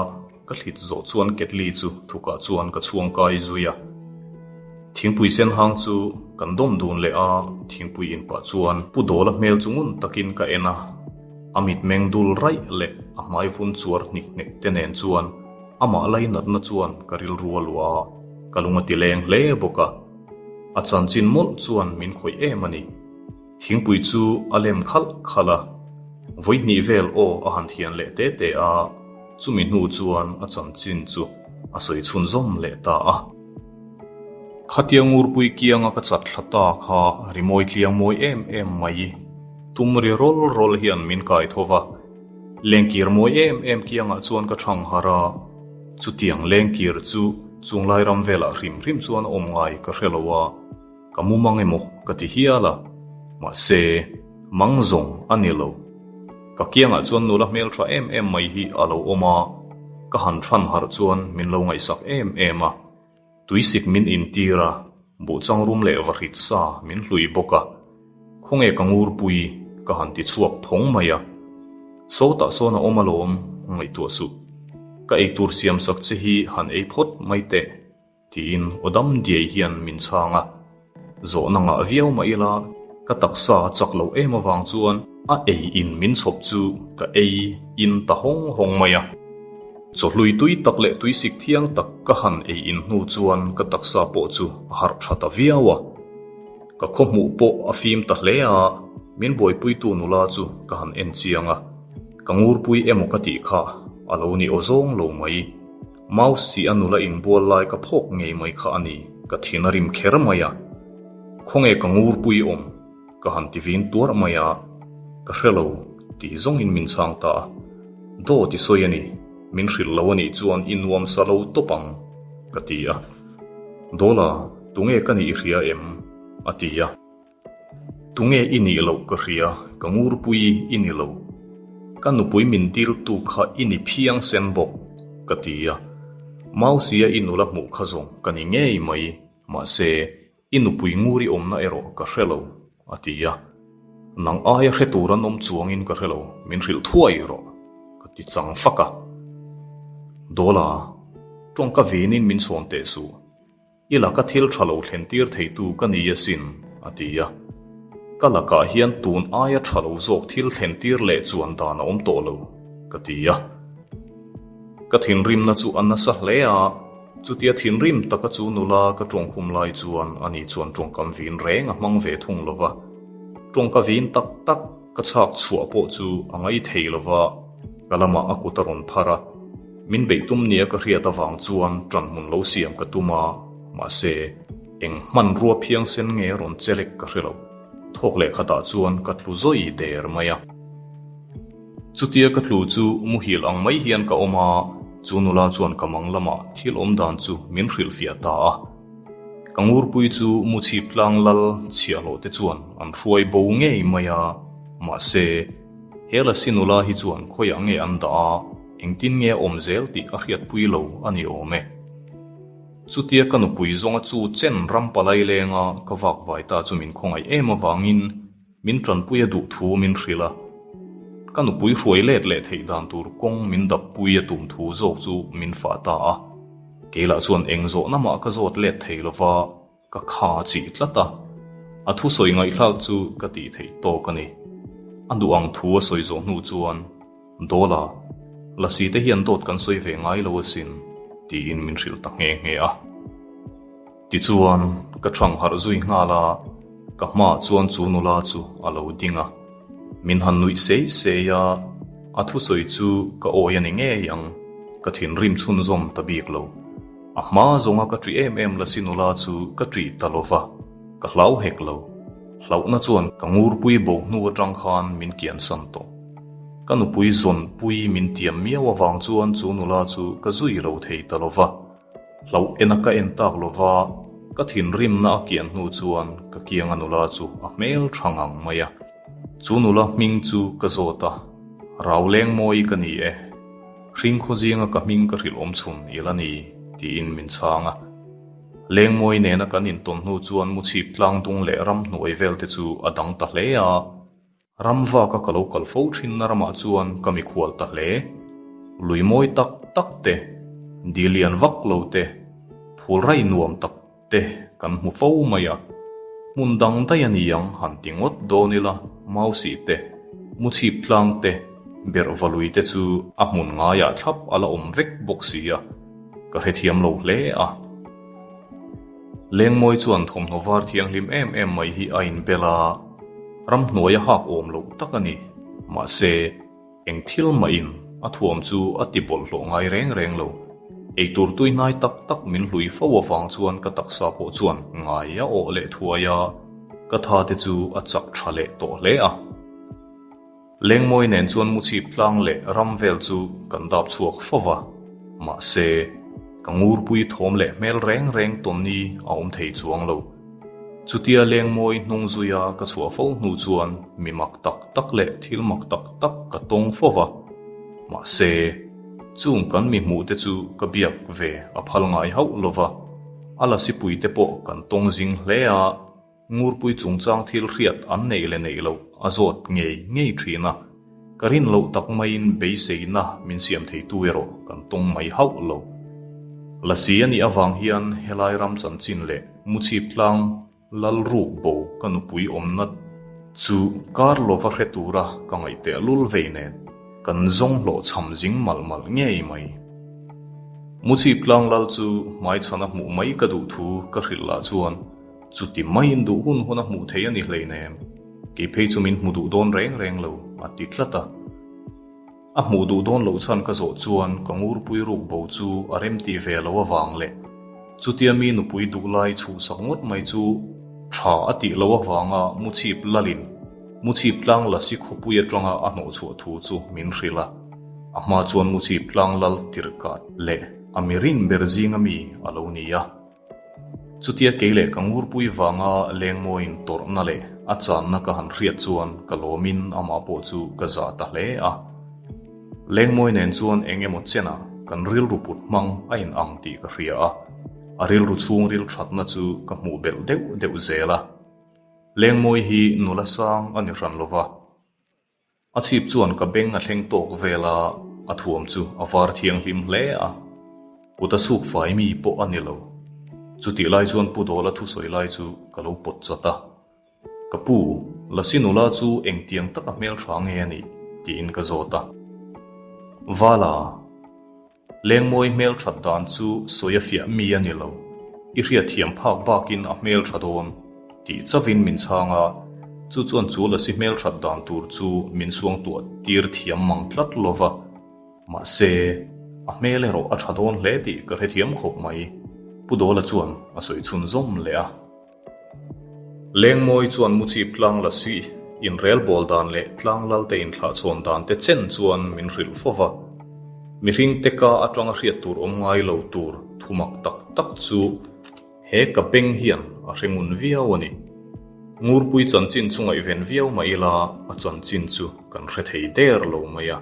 ka thlit zawh chuan ketli chu thukah chuan ka chhuang kai zui a. Thingpui sen hang chu kan dawm dun leh a, thingpui in pah chuan Pu Dawla hmel chu ngun takin ka en a, a mitmeng dul raih leh a hmai vun chuar hnik hnek te nen chuan amah lainatna chuan ka rilru a luah a, ka lung a ti leng hle bawk a. A chanchin mawlh chuan min khawih em a ni. Thingpui chu a lem khalh khalh a, vawihnih vel aw a han thian leh te te a, chumi hnu chuan a chanchin chu a sawi chhunzawm leh ta a. Khatia ngurpui kianga ka chat thla ta kha rimawi tliang mawi em em mai tum ri rawl rawl hian min kai tho va, lengkir mawi em em kiangah chuan ka thang harh a, Chutiang lengkir chu chunglai ram velah hrim hrim chuan a awm ngai ka hre lo a, ka mu mang emaw ka ti hial a, mahse, mang zawng a ni lo. Ka kiangah chuan nula hmeltha em em mai hi a lo awm a, ka han than harh chuan min lo ngaihsak em em a. Tuisik min intir a, buhchang rum leh vahrit sa min hlui bawk a, khawnge ka ngurpui ka han ti chhuak phawng mai a. Sawtah sawn a awm alawm, ngaihtuah suh. Ka eitur siam sak che hi han ei phawt mai teh, tiin aw dam diai hian min chhang a. Zawhna ngah viau mah ila ka taksa a chak loh em avang chuan a ei in min chhawp chu ka ei in ta hawng hawng mai a. Chawhlui tui tak leh tuisik thiang tak ka han ei in hnu chuan ka taksa pawh chu a harh tha ta viau a. Ka khawhmuh pawh a fim ta hle a, min buaipuitu nula chu ka han en chiang a, ka ngurpui emaw ka tih kha a lo ni awzawng lo mai. Mouse si a nula inbual lai ka phawk ngei mai kha a ni, ka thin a rim kher mai a. Khawnge ka ngurpui awm? Ka han ti vin tuarh mai a, ka hre lo tih zawngin min chhang ta a. Dawt i sawi a ni, min hrilh lo a nih chuan i nuam sa lo tawp ang, ka ti a. Dawla, tunge ka nih i hria em? a ti a. Tunge i nih loh ka hria, ka ngurpui i ni lo. Ka nupui min diltu kha i ni phiang sen bawk, ka ti a. Mausia i nula hmuh kha zawng ka ni ngei mai, mahse, i nupui ngur i awmna erawh ka hre lo, a ti a. Nang aia hre tur an awm chuangin ka hre lo, min hrilh thuai rawh, ka ti chang fak a. Dawla, tawngka vinin min chhawn teh suh. I laka thil tha lo thlen tir theitu ka ni asin, a ti a. Ka lakah hian tun aia tha lo zawk thil thlen tir leh chuan dan a awm tawh lo, ka ti a. Ka thinrimna chu a nasa hle a, chutia thinrim taka chu nula ka tawngkhum lai chuan ani chuan tawngkam vin reng a hmang ve thung lo va. Tawngka vin tak tak ka chhak chhuah pawh chu a ngai thei lo va, ka lamah a kut a rawn phar a. Min beih tum nia ka hriat avang chuan ṭanhmun lo siam ka tum a, mahse, eng hmanrua phiangsen nge rawn chelek ka hre lo. Thawk leh khatah chuan ka tlu zawi der mai a. Chutia ka tlu chu muhil ang mai hian ka awm a, chu nula chuan ka mang lamah thil awm dan chu min hrilhfiah ta a. Ka ngurpui chu muchhip tlang lal chhiahhlawh te chuan an hruai bo ngei mai a, mahse, he lasi nula hi chuan khawiah nge an dah a, engtin nge a awm zel tih a hriatpui lo a ni awm e. Chutia ka nupui zawnga chu chen ram palai lenga ka vakvai ta chu min khawngaih em avangin, Min tanpui a duh thu min hrilh a, ka nupui hruai let leh theih dan tur kawng min dappui a tum thu zawk chu min fah ta a. Kei lah chuan eng zawhna mah ka zawt let thei lova, ka kha chih tlat a. A thusawi ngaihthlak chu ka tih theih tawk a ni. A duh ang thu a sawi zawh hnu chuan, Dawla, Lasi te hian dawt kan sawi ve ngai lo asin, tiin min hrilh ta nghe nghe a. Tichuan, ka thang harh zui nghal a, ka hmaah chuan chu nula chu a lo ding a. Min han nuih sei sei a, a thusawi chu ka awi a ni ngei ang, ka thinrim chhunzawm ta bik lo. A hma zawnga ka ṭih em em lasi nula chu ka ṭih ta lo va, ka hlau hek lo. Hlauhna chuan ka ngurpui bo hnu aṭang khan min kiansan tawh. Ka nupui zawnpui min tiam miau avang chuan chu nula chu ka zui lo thei ta lo va. Hlauh ena ka en tak lova, ka thinrimna a kian hnu chuan ka kianga nula chu a hmel tha ngang mai a. Chu nula hming chu ka zawt a, Rau Lengmawi ka ni e, hring khaw zinga ka hming ka hrilh awm chhun i la ni, tiin min chhang a. Lengmawi nena kan intawn hnu chuan muchhip tlang dung leh ramhnuai vel te chu a dang ta hle a. Ram vaka ka lo kal fo thinna ramah chuan ka mikhual ta hle. Lui mawi tak tak te, dil lian vak lo te, phul rai nuam tak te kan hmu fo mai a. Hmun dang daih a ni ang han ti ngawt dawn ila, Mausih te, Muchhip tlang te, Berhva lui te chu a hmun ngaiah thlap a la awm vek bawk si a, ka hrethiam lo hle a. Lengmawi chuan thawmhnaw var thianghlim em em mai hi a inbel a, ramhnuai a hak awm loh tak a ni. Mahse, eng thil mahin a thuam chu a ti bawlhhlawh ngai reng reng lo. Eitur tui hnai tak tak min hlui fo avang chuan ka taksa pawh chuan ngai a awh leh thuai a, ka tha te chu a chak tha leh tawh hle a. Lengmawi nen chuan muchhip tlang leh ram vel chu kan dap chhuak fo va, mahse, ka ngurpui thawm leh hmel reng reng tawnni a awm thei chuang lo. Chutia Lengmawi hnung zuia ka chhuah fo hnu chuan mi mak tak tak leh thil mak tak tak ka tawng fo va, mahse, chung kan mi hmuh te chu ka biak ve a phal ngai hauh lo va, a lasipui te pawh kan tawng zing hle a. Ngurpui chungchang thil hriat an neih leh neih loh a zawt ngei ngei thin a, ka rin loh tak maiin beiseina min siam theitu erawh kan tawng mai hauh lo. Lasi a nih avang hian helai ram chanchin leh muchhip tlang lal ruk bo ka nupui awmna chu kar lova hre tura ka ngaihtuah lul vei nen kan zawng hlawh chham zing malh malh ngei mai. Muchhip tlang lal chu hmaichhana hmuh mai ka duh thu ka hrilh lah chuan Chuti maiin duh hun hun a hmuh theih a ni hleinem, kei phei chu min hmu duh dawn reng reng lo, a ti tlat a. A hmuh duh dawn loh chhan ka zawh chuan ka ngurpui ruk bo chu a remti ve lo avang leh chutia mi nupui duh lai chhuhsak ngawt mai chu tha a tih loh avanga muchhip lalin muchhip tlang lasi khawpui atanga a hnawhchhuah thu chu min hrilh a. A hma chuan muchhip tlang lal tirhkah leh a mirin ber zinga mi a lo ni a. Chutia kei leh ka ngurpui vanga lengmawiin tawrhna leh a channa ka han hriat chuan ka lawmin amah pawh chu ka zah ta hle a. Lengmawi nen chuan eng emaw chenah kan rilru put hmang a in ang tih ka hria a, a rilru chhungril thatna chu ka hmuh belh deuh deuh zel a. Lengmawi hi nula sang a ni hran lova. A chhip chuan ka beng a thleng tawk vel a, a thuam chu a var thianghlim hle a. Kut a suk fai mi pawh a ni lo. Chutih lai chuan Pu Dawla thusawi lai chu ka lo pawt chat a. Ka pu, Lasi nula chu engtiang taka hmeltha nge a nih? tiin ka zawt a. Vala. Lengmawi hmel that dan chu sawi a fiah mi a ni lo. I hriatthiam phak bakin a hmel tha dawn tih chauhin min chhang a, chu chuan chu lasi hmel that dan tur chu min suangtuah tir thiam mang tlat lo va. Mahse, a hmel erawh a tha dawn hle tih ka hrethiam khawp mai, Pu Dawla chuan a sawi chhunzawm leh a. Lengmawi chuan muchhip tlang lasi Inrelbawl dan leh tlanglalte inthlahchhawn dan te chen chuan min hrilh fo va. Mihringte ka atanga hriat tur awm ngai lo tur thumak tak tak chu he ka beng hian a hre ngun viau a ni. Ngurpui chanchin chu ngaihven viau mah ila a chanchin chu kan hre thei der lo mai a.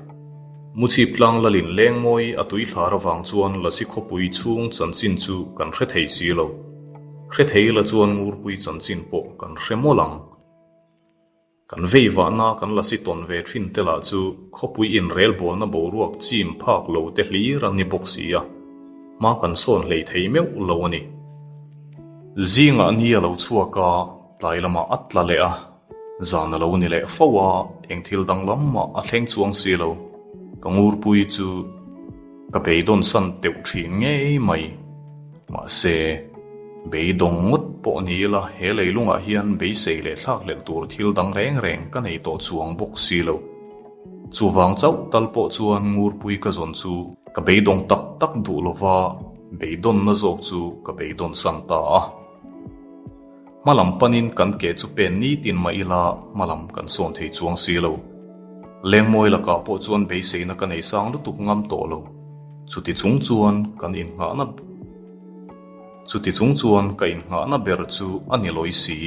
Muchhip tlang lalin lengmawi a tuithlar avang chuan Lasi khawpui chhung chanchin chu kan hre thei si lo. Hre thei la chuan Ngurpui chanchin pawh kan hre mawlh ang. Kan vei vahna kan la si tawn ve thin te lah chu khawpui inrelbawlna boruak chim phak lo te hlir an ni bawk si a, hma kan sawn hlei thei meuh lo a ni. Zingah ni a lo chhuak a, tlai lamah a tla leh a, zan a lo ni leh fo a, eng thil danglam mah a thleng chuang si lo. Ka ngurpui chu. Ka beidawn san teuh thin ngei mai. Mahse, beidawng ngawt pawh ni ila he leilungah hian beisei leh thlakhlelh tur thil dang reng reng ka nei tawh chuang bawk si lo. Chuvang chauh tal pawh chuan ngurpui ka zawn chu ka beidawng tak tak duh lova beidawnna zawk chu ka beidawn san ta a. Hmalam panin kan ke chu pen nitin mah ila hmalam kan sawn thei chuang si lo. Lengmawi lakah pawh chuan beiseina ka nei sang lutuk ngam tawh lo. Chuti chung chuan kan innghahna Chuti chung chuan ka innghahna ber chu a ni lawi si,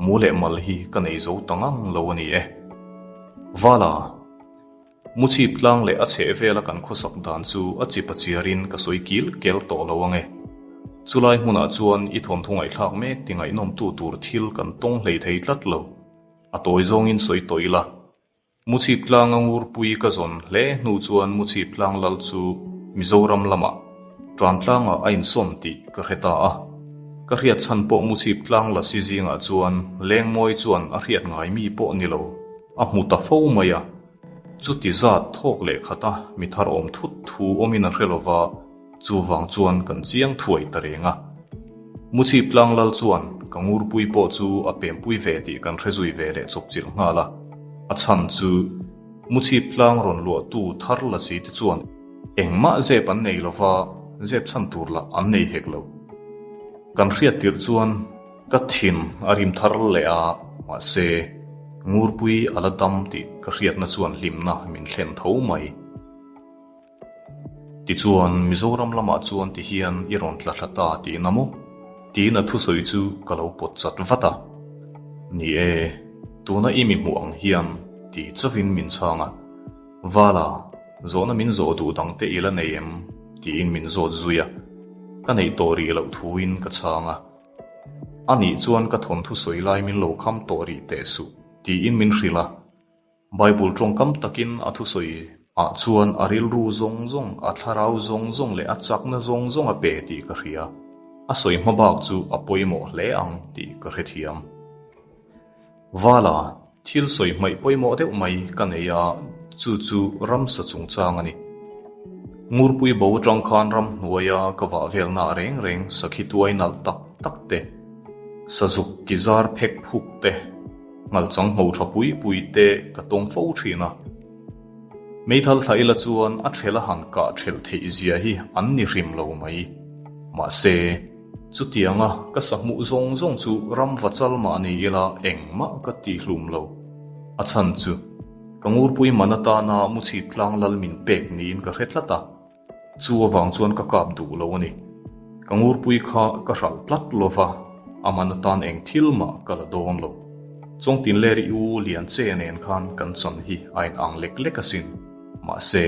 mu leh mal hi ka nei zo ta ngang lo a ni e. Vala. Muchhip tlang leh a chheh vela kan khawsak dan chu a chip a chiarin ka sawi kil kel tawh lo ang e. Chulai hmunah chuan i thawnthu ngaihthlak mek ti ngaihnawmtu tur thil kan tawng hlei thei tlat lo. A tawi zawngin sawi tawh ila. Muchhip tlanga ngurpui ka zawn hle hnu chuan Muchhip tlang lal chu Mizoram lamah tan tlangah a insawn tih ka hre ta a. Ka hriat chhan pawh Muchhip tlang lasi zingah chuan Lengmawi chuan a hriat ngai mi pawh ni lo. A hmu ta fo mai a, chuti zat thawk leh khata mi thar awm thut thu awmin a hre lo va, chuvang chuan kan chiang thuai ta reng a. Muchhip tlang lal chuan ka ngurpui pawh chu a pempui ve tih kan hre zui ve leh chawpchilh nghal a, a chhan chu Muchhip tlang rawn luahtu thar la si te chuan engmah zep an nei lo va, zep chhan tur lah an nei hek lo. Kan hriat tirh chuan. Ka thin a rim thar leh a, mahse, Ngurpui a la dam tih ka hriatna chuan hlimna min thlen tho mai. Tichuan, Mizoram lamah chuan ti hian i rawn tla thla ta tihna maw? Tiin a thusawi chu ka lo pawt chat vat a. Ni e, tuna i mi hmuh ang hian ti chauhin min chhang a. Vala, zawhna min zawh duh dangte i la nei em? tiin min zawt zui a. Ka neih tawh rih loh thuin ka chhang a. A nih chuan ka thawnthu sawi lai min lo kham tawh rih teh suh, tiin min hrilh a. Bible tawngkam takin a thusawi ah chuan a rilru zawng zawng, a thlarau zawng zawng leh a chakna zawng zawng a pe tih ka hria. A sawi hma bak chu a pawimawh hle ang tih ka hrethiam. Vala, thil sawi hmaih pawimawh deuh mai ka nei a, chu chu ramsa chungchang a ni. Ngurpui bo atang khan ramhnuaia ka vah velna reng reng sakhi tuai nalh tak tak te, sazuk ki zar phek phuk te, nghalchang ngho tha pui pui te ka tawng fo thin a. Meithal thla ila chuan a thela han kah thelh theih zia hi an ni hrim lo mai. Mahse. Chutianga ka sahmuh zawng zawng chu ram va chal mah ni ila engmah ka ti hlum lo. A chhan chu, ka ngurpui man atana muchhip tlang lal min pek niin ka hre tlat a, chu avang chuan ka kap duh lo a ni. Ka ngurpui kha ka hralh tlat lo va, a man atan eng thil mah ka la dawn lo. Chawngtinleri u Lianche nen khan kan chan hi a inang lek lek asin. Mahse.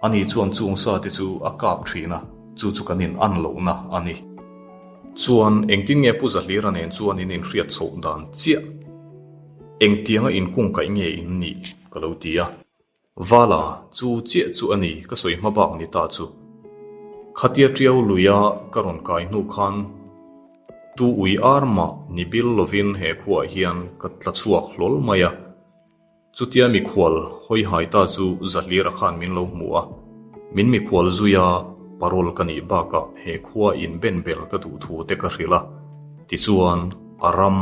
Ani chuan chung sa te chu a kap thin a, chu chu kan in an lohna a ni. Chuan engtin nge Pu Zahlira nen chuan in inhriat chhoh dan chiah? Engtianga inkungkaih nge in nih? ka lo ti a. Vala, chu chiah chu a ni ka sawi hma bak ni ta chu. Khatia tiau luia ka rawn kai hnu khan tu ui ar mah ni bil lovin he khuaah hian ka tla chhuak hlawl mai a. Chutia mikhual hawi hai ta chu Zahlira khan min lo hmu a, min mikhual zui a, parole ka nih bakah he khua in ben bel ka duh thu te ka hrilh a, tichuan a ram,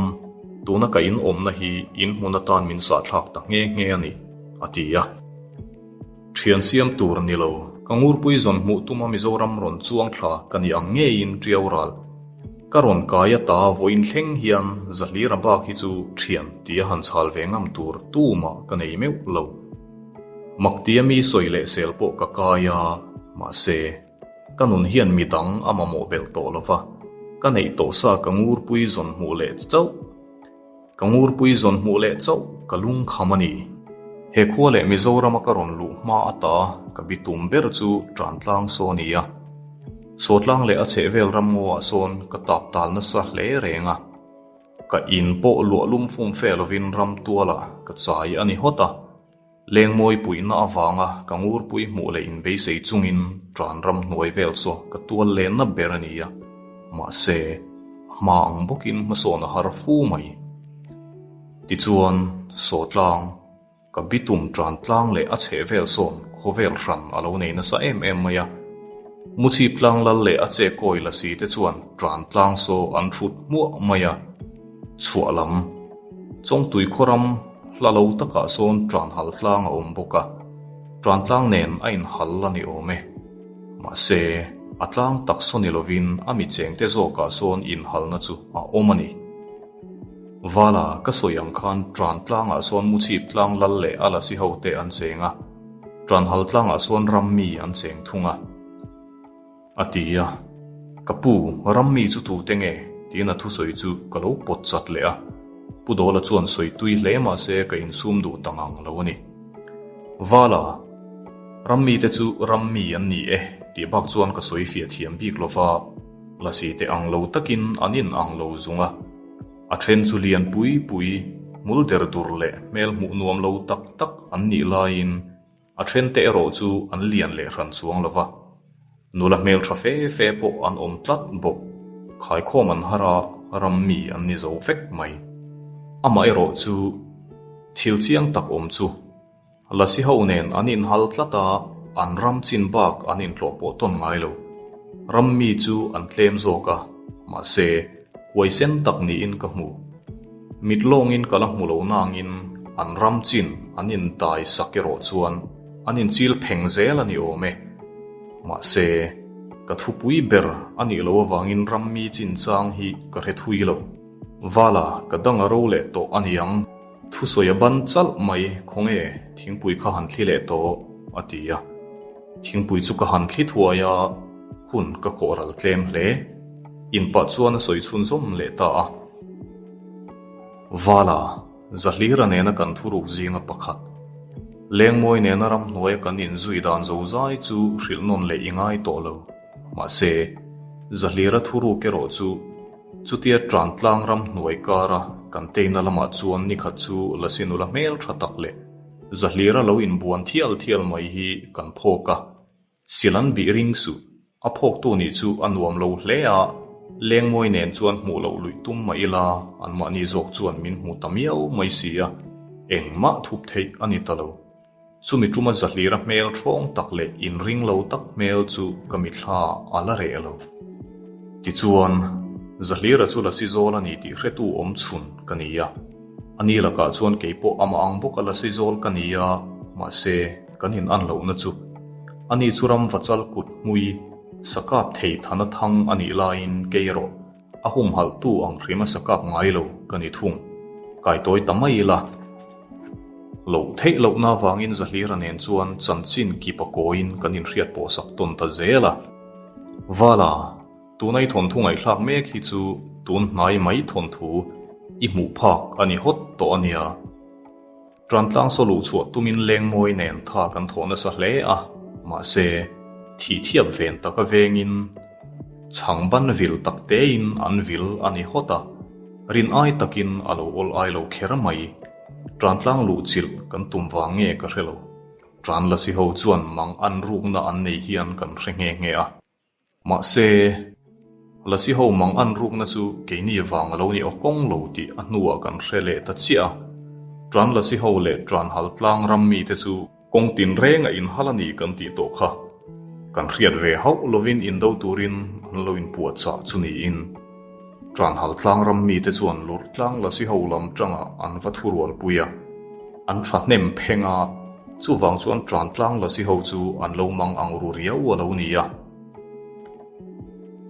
tuna ka in awmna hi in hmun atan min sahthlak ta nghe nghe a ni, a ti a. Thian siam tur ni lo, ka ngurpui zawn hmuh tuma Mizoram rawn chuang thla ka nih ang ngeiin Tiau ral. Ka rawn kai ata vawiin thleng hian Zahlira bak hi chu thian tia han chhal ve ngam tur tumah ka nei meuh lo. Mak tia mi sawi leh sel pawh ka kai a, mahse, ka nun hian mi dang a mamawh belh tawh lo va, ka neih tawh sa ka ngurpui zawn hmuh leh chauh. Ka ngurpui zawn hmuh leh chauh ka lungkham a ni. He khua leh Mizorama ka rawn luh hma ata ka bitum ber chu Tantlang saw a ni a. Sawtlang leh a chhehvel ramngaw ah sawn ka tap tal nasa hle reng a. Ka in pawh luah lum fum fe lovin ram tualah ka chai a ni hawt a. Lengmawi puihna avanga ka ngurpui hmuh leh inbeisei chungin ṭan ram hnuai vel saw ka tual lenna ber a ni a, mahse, a hma ang bawkin hmasawn a har fu mai. Tichuan, Sawtlang, ka bitum ṭan tlang leh a chheh vel sawn khawvel hran a lo nei nasa em em mai a. Muchhip tlang lal leh a che kawi lasi te chuan ṭan tlang saw an hrut hmuah mai a, chhuah lam, Chawngtui khawram hla lo takah sawn ṭan hal tlang a awm bawk a, ṭan tlang nen a inhal a ni awm e. Mahse, a tlang tak saw ni lovin a mi chengte zawkah sawn inhalna chu a awm a ni. Vala, ka sawi ang khan ṭan tlangah sawn Muchhip tlang lal leh a lasi hote an cheng a, ṭan hal tlangah sawn ram mi an cheng thung a. A ti a, Ka pu, rammi chu tute nge? tiin a thusawi chu ka lo pawt chat leh a. Pu Dawla chuan sawi tui hle mah se ka insum duh ta ngang lo a ni. Vala, rammi te chu rammi an ni e tih bak chuan ka sawi fiah thiam bik lo va, lasi te ang lo takin an in ang lo zung a. A then chu lian pui pui, hmul der dur leh hmel hmuh nuam lo tak tak an nih laiin A thente erawh chu an lian leh hran chuang lo va, nula hmeltha fe fe pawh an awm tlat bawk. Khaikhawm an har a, ram mi an ni zo vek mai. Amah erawh chu thil chiang tak awm chu Lasi ho nen an inhal tlat a, an ram chin bak an intlawh pawh tawn ngai lo. Ram mi chu an tlem zawk a, mahse, Huaisen tak niin ka hmu. Mit lawngin ka la hmu lo nangin an ram chin an indai sak erawh chuan an inchil pheng zel a ni awm e. Mahse, ka thupui ber a nih loh avangin ram mi chinchang hi ka hre thui lo. Vala, ka dang a ro leh tawh a niang. Thusawi a ban chalh mai, khawnge thingpui kha han thli leh tawh, a ti a. Thingpui chu ka han thli thuai a, hun ka khawh ral tlem hle. In pah chuan a sawi chhunzawm leh ta a. Vala, Zahlira nena kan thuruk zinga pakhat. Lengmawi nena ramhnuaia kan inzui dan zozai chu hrilh nawn leh i ngai tawh lo. Mahse, Zahlira thuruk erawh chu chutia Trantlang ramhnuai kara kan teina lamah chuan nikhat chu Lasi nula hmel tha tak leh Zahlira lo inbuan thial thial mai hi kan phawk a, sil an bih ring suh. A phawktu nih chu a nuam lo hle a, Lengmawi nen chuan hmuh loh luih tum mah ila anmahni zawk chuan min hmu ta miau mai si a, engmah thup theih a ni ta lo. Chumi tuma Zahlira hmel ṭhawng tak leh inring lo tak hmel chu ka mithla a la reh lo. Tichuan, Zahlira chu Lasi zawl a ni tih hretu awm chhun ka ni a. Ani lakah chuan keipawh amah ang bawka Lasi zawl ka ni a, mahse, kan in an lohna chu. Ani chu ram vachal kut hmui, sakap thei thana thang a nih laiin kei erawh A humhalhtu ang hrim a sakap ngai lo ka ni thung. Kaitawi ta mai ila. Loh theih lohna avangin Zahlira nen chuan chanchin kip a kawiin kan inhriat pawh sak tawn ta zel a. Vala, tuna i thawnthu ngaihthlak mek hi chu tun hnai mai thawnthu i hmuh phak a ni hawt tawh a nia. Ṭantlang saw luh chhuah tumin lengmawi nen tha kan thawh nasa hle a, mahse, thih thiap ven taka vengin chhang ban vil tak tein an vil a ni hawt a, rin ai takin a lo awl ai lo kher mai. Ṭantlang luh chilh kan tum vang nge ka hre lo. Ṭan lasi ho chuan mang an rukna an nei hian kan hre nghe nghe a. Mahse, Lasi ho mang an rukna chu keini vang a lo ni aw kawng lo tih a hnuah kan hre leh ta chiah a. Ṭan Lasi ho leh ṭan hal tlang ram mite chu kawng tinreng a inhal a ni kan tih tawh kha. Kan hriat ve hauh lovin indo turin an lo inpuahchah chu niin. Ṭan hal tlang ram mite chuan lurh tlang Lasi ho lam ṭangah an va thurualpui a. An ṭhahnem pheng a, chuvang chuan ṭan tlang Lasi ho chu an lo mang ang ru riau a lo ni a.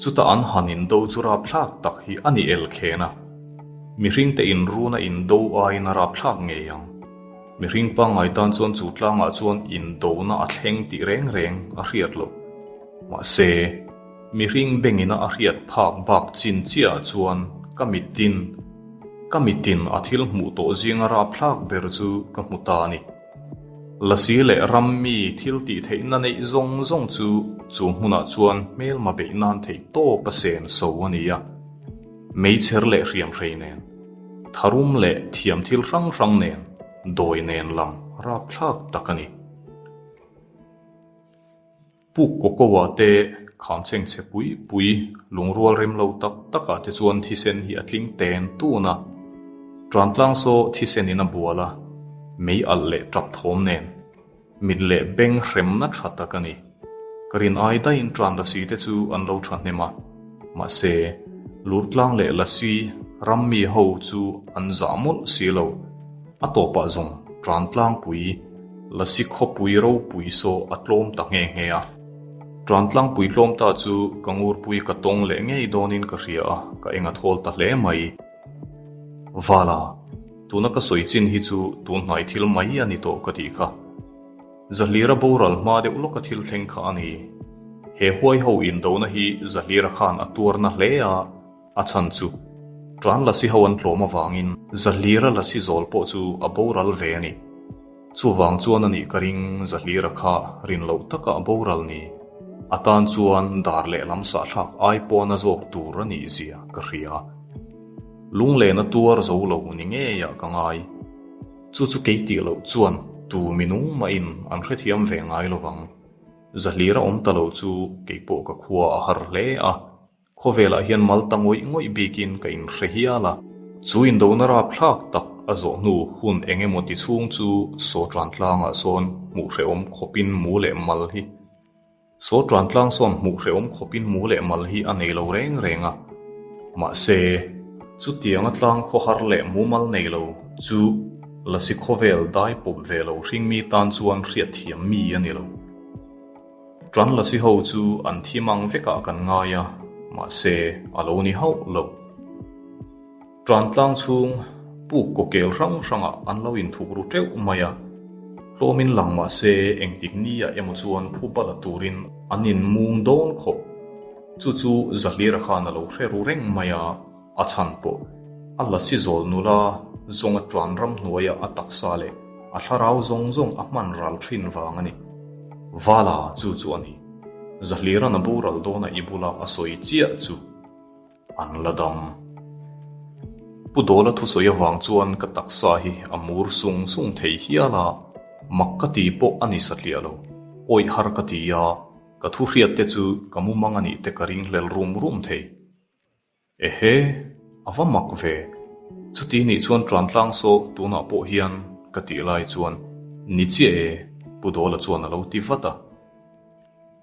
Chuta an han indo chu rapthlak tak hi a ni elkhen a. Mihringte inruna indo aiin a rapthlak ngei ang. Mihring pangngai tan chuan chu tlangah chuan indona a thleng tih reng reng a hriat loh. Mahse, mihring bengina a hriat phak bak chin chiahah chuan ka mitin, ka mitin a thil hmuh tawh zinga rapthlak ber chu ka hmu ta a ni. Lasi leh ram mi thil tih theihna neih zawng zawng chu chu hmunah chuan hmelma beih nan theih tawp a sen so a ni a. Meichher leh hriamhrei nen, tharum leh thiam thil hrang hrang nen, dawi nen lam rapthlak tak a ni. Puk Kokoa te kham cheng chhe pui pui lungrual rem lo tak takah te chuan thisen hi a tling ten tun a. Ṭantlang saw thisen in a bual a, mei alh leh ṭap thawm nen mit leh beng hremna ṭha tak a ni. Ka rin ai daihin ṭan lasi te chu an lo ṭha hnem a, mahse Lurtlang leh lasi ram mi ho chu an zah mawlh si lo. A tawpah zawng ṭan tlangpui Lasi khawpui ropui saw a tlawm ta nghe nghe a. Ṭan tlangpui tlawm ta chu ka ngurpui ka tawng leh ngei dawnin ka hria a, ka eng a thawl ta hle mai. Vala, tuna ka sawi chin hi chu tun hnai thil mai a ni tawh ka tih kha. Zahlira boral hma deuh lawka thil thleng kha a ni. He huai ho indona hi Zahlira khan a tuarna hle a, A chhan chu, Ṭan lasi ho an tlawm avangin Zahlira lasi zawl pawh chu a boral ve a ni. Chuvang chuan a nih ka ring Zahlira kha rin loh taka a boral ni. A tan chuan dar lehlam sahthlak ai pawna zawk tur a nih zia ka hria. Lunglen a tuar zo lo ni ngeiah ka ngai. Chu chu kei tih loh chuan tu minung mahin an hrethiam ve ngai lovang. Zahlira awm ta lo chu kei pawh ka khua a har hle a. Khawvelah hian mal ta ngawih ngawih bikin ka inhre hial a. Chu indona rapthlak tak a zawh hnu hun eng emaw ti chhung chu saw tan tlangah sawn hmuh hrehawm khawpin mu leh mal hi Saw tan tlang sawn hmuh hrehawm khawpin mu leh mal hi a nei lo reng reng a. Mahse, chutianga tlang khawhar leh mumal nei lo chu Lasi khawvel dai pawp ve lo hringmi tan chuan hriatthiam mi a ni lo. Ṭan lasi ho chu an thi mang vekah kan ngai a, mahse a lo ni hauh lo. Ṭan tlang chhung puk kawkel hrang hrangah an lo inthuk ru ṭeuh mai a, tlawmin lang mahse engtik nia emaw chuan phu bala turin an inmung dawn khawp. Chu chu Zahlira khan a lo hre ru reng mai a. A chhan pawh a lasi zawl nula zawnga ṭan ramhnuaia a taksa leh a thlarau zawng zawng a hman ral ṭhin vang a ni. Vala chu chu a ni. Zahlira'n a boral dawna i bula a sawi chiah chu an la dam. Pu Dawla thusawi avang chuan ka taksa hi a mur sung sung thei hial a, mak ka ti pawh a ni satliah lo. Awih har ka ti a, ka thu hriat te chu ka mumang a nih te ka ringhlel rum rum thei. Ehe, a va mak ve. Chuti nih chuan ṭan tlang saw tunah pawh hian ka tih lai chuan ni chiah e, Pu Dawla chuan a lo ti vat a.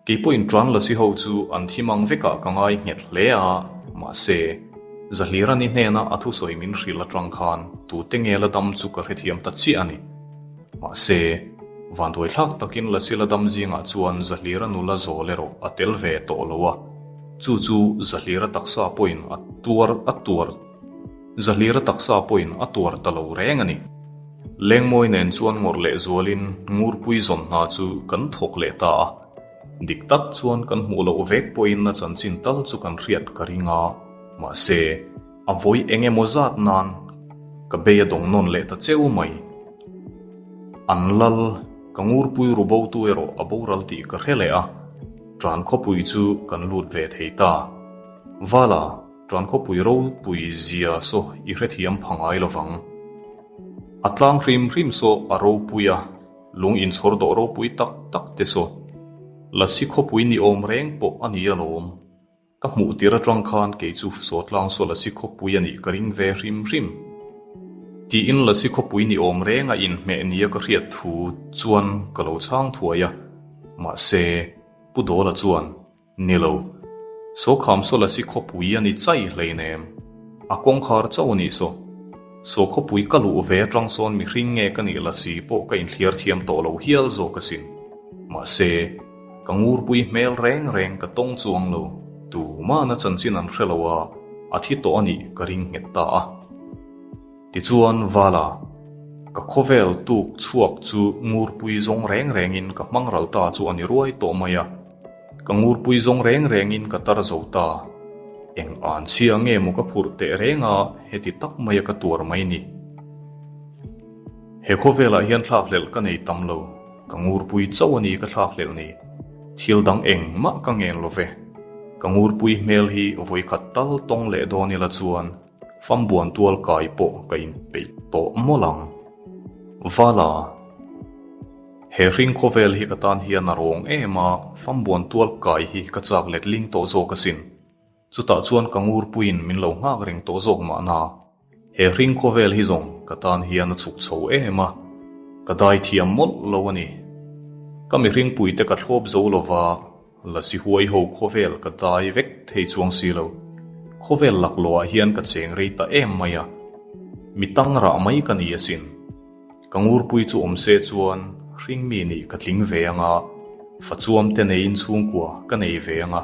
Kei pawhin ṭan lasi ho chu an thi mang vekah ka ngai nghet hle a, mahse, Zahlirani hnena a thusawi min hrilh aṭang khan tute nge la dam chu ka hrethiam ta chiah a ni. Mahse, vanduaithlak takin lasi la dam zingah chuan Zahlira nula zawl erawh a tel ve tawh lo a. Chu chu Zahlira taksa pawhin a tuar a tuar Zahlira taksa pawhin a tuar ta lo reng a ni. Lengmawi nen chuan ngawrh leh zualin Ngurpui zawn hna chu kan thawk leh ta a. Dik tak chuan kan hmuh loh vek pawhin a chanchin tal chu kan hriat ka ring a, mahse, a vawi eng emaw zat nan ka bei a dawng nawn leh ta cheu mai. An lal, ka Ngurpui ru botu erawh a boral tih ka hre leh a. Ṭan khawpui chu kan lut ve thei ta. Vala, ṭan khawpui ropui zia saw i hrethiam pha ngai lovang. A tlang hrim hrim saw a ropui a, lung inchhawr dawh ropui tak tak te saw. Lasi khawpui ni awm reng pawh a ni alawm. Ka hmuh tir atang khan kei chu Sawtlang saw Lasi khawpui a nih ka ring ve hrim hrim. Tiin Lasi khawpui ni awm reng a inhmeh nia ka hriat thu chuan ka lo chhang thuai a. Mahse, Pu Dawla chuan, Ni lo, Sawkham saw Lasi khawpui a ni chai hleinem. A kawngkhar chauh a nih saw. Saw khawpui ka luh ve atang sawn mihring nge ka nih Lasi pawh ka inthliar thiam tawh lo hial zawk asin. Mahse, Ka ngurpui hmel reng reng ka tawng chuang lo. Tumahna chanchin an hre lo a, a thi tawh a nih ka ring nghet ta a. Tichuan, Vala, ka khawvel tuk chhuak chu ngurpui zawng reng rengin ka hmang ral ta chu a ni ruai tawh mai a. Ka ngurpui zawng reng rengin ka tar zo ta. Eng an chhia nge maw ka phurh teh reng a, heti tak maia ka tuar mai ni. He khawvelah hian thlakhlelh ka nei tam lo. Ka ngurpui chauh a ni ka thlakhlelh ni. Thil dang engmah ka ngen lo ve. Ka ngurpui hmel hi vawikhat tal tawng leh dawn ila chuan fambuan tual kai pawh ka inpeih tawh mawlh ang. Vala, he hring khawvel hi ka tan hian a rawng em a, fambuan tual kai hi ka chak letling tawh zawk asin. Chutah chuan ka ngurpuiin min lo nghak reng tawh zawk mahna, he hring khawvel hi zawng ka tan hian a chhuk chho em a, ka dai thiam mawlh lo a ni. Ka mihringpuite ka thlawp zo lova, lasi huai ho khawvel ka dai vek thei chuang si lo. Khawvel laklawhah hian ka cheng rei ta em mai a, mi tang rah mai ka ni asin. Ka ngurpui chu awm se chuan hringmi nih ka tling ve anga, fachuamte neiin chhungkua ka nei ve anga.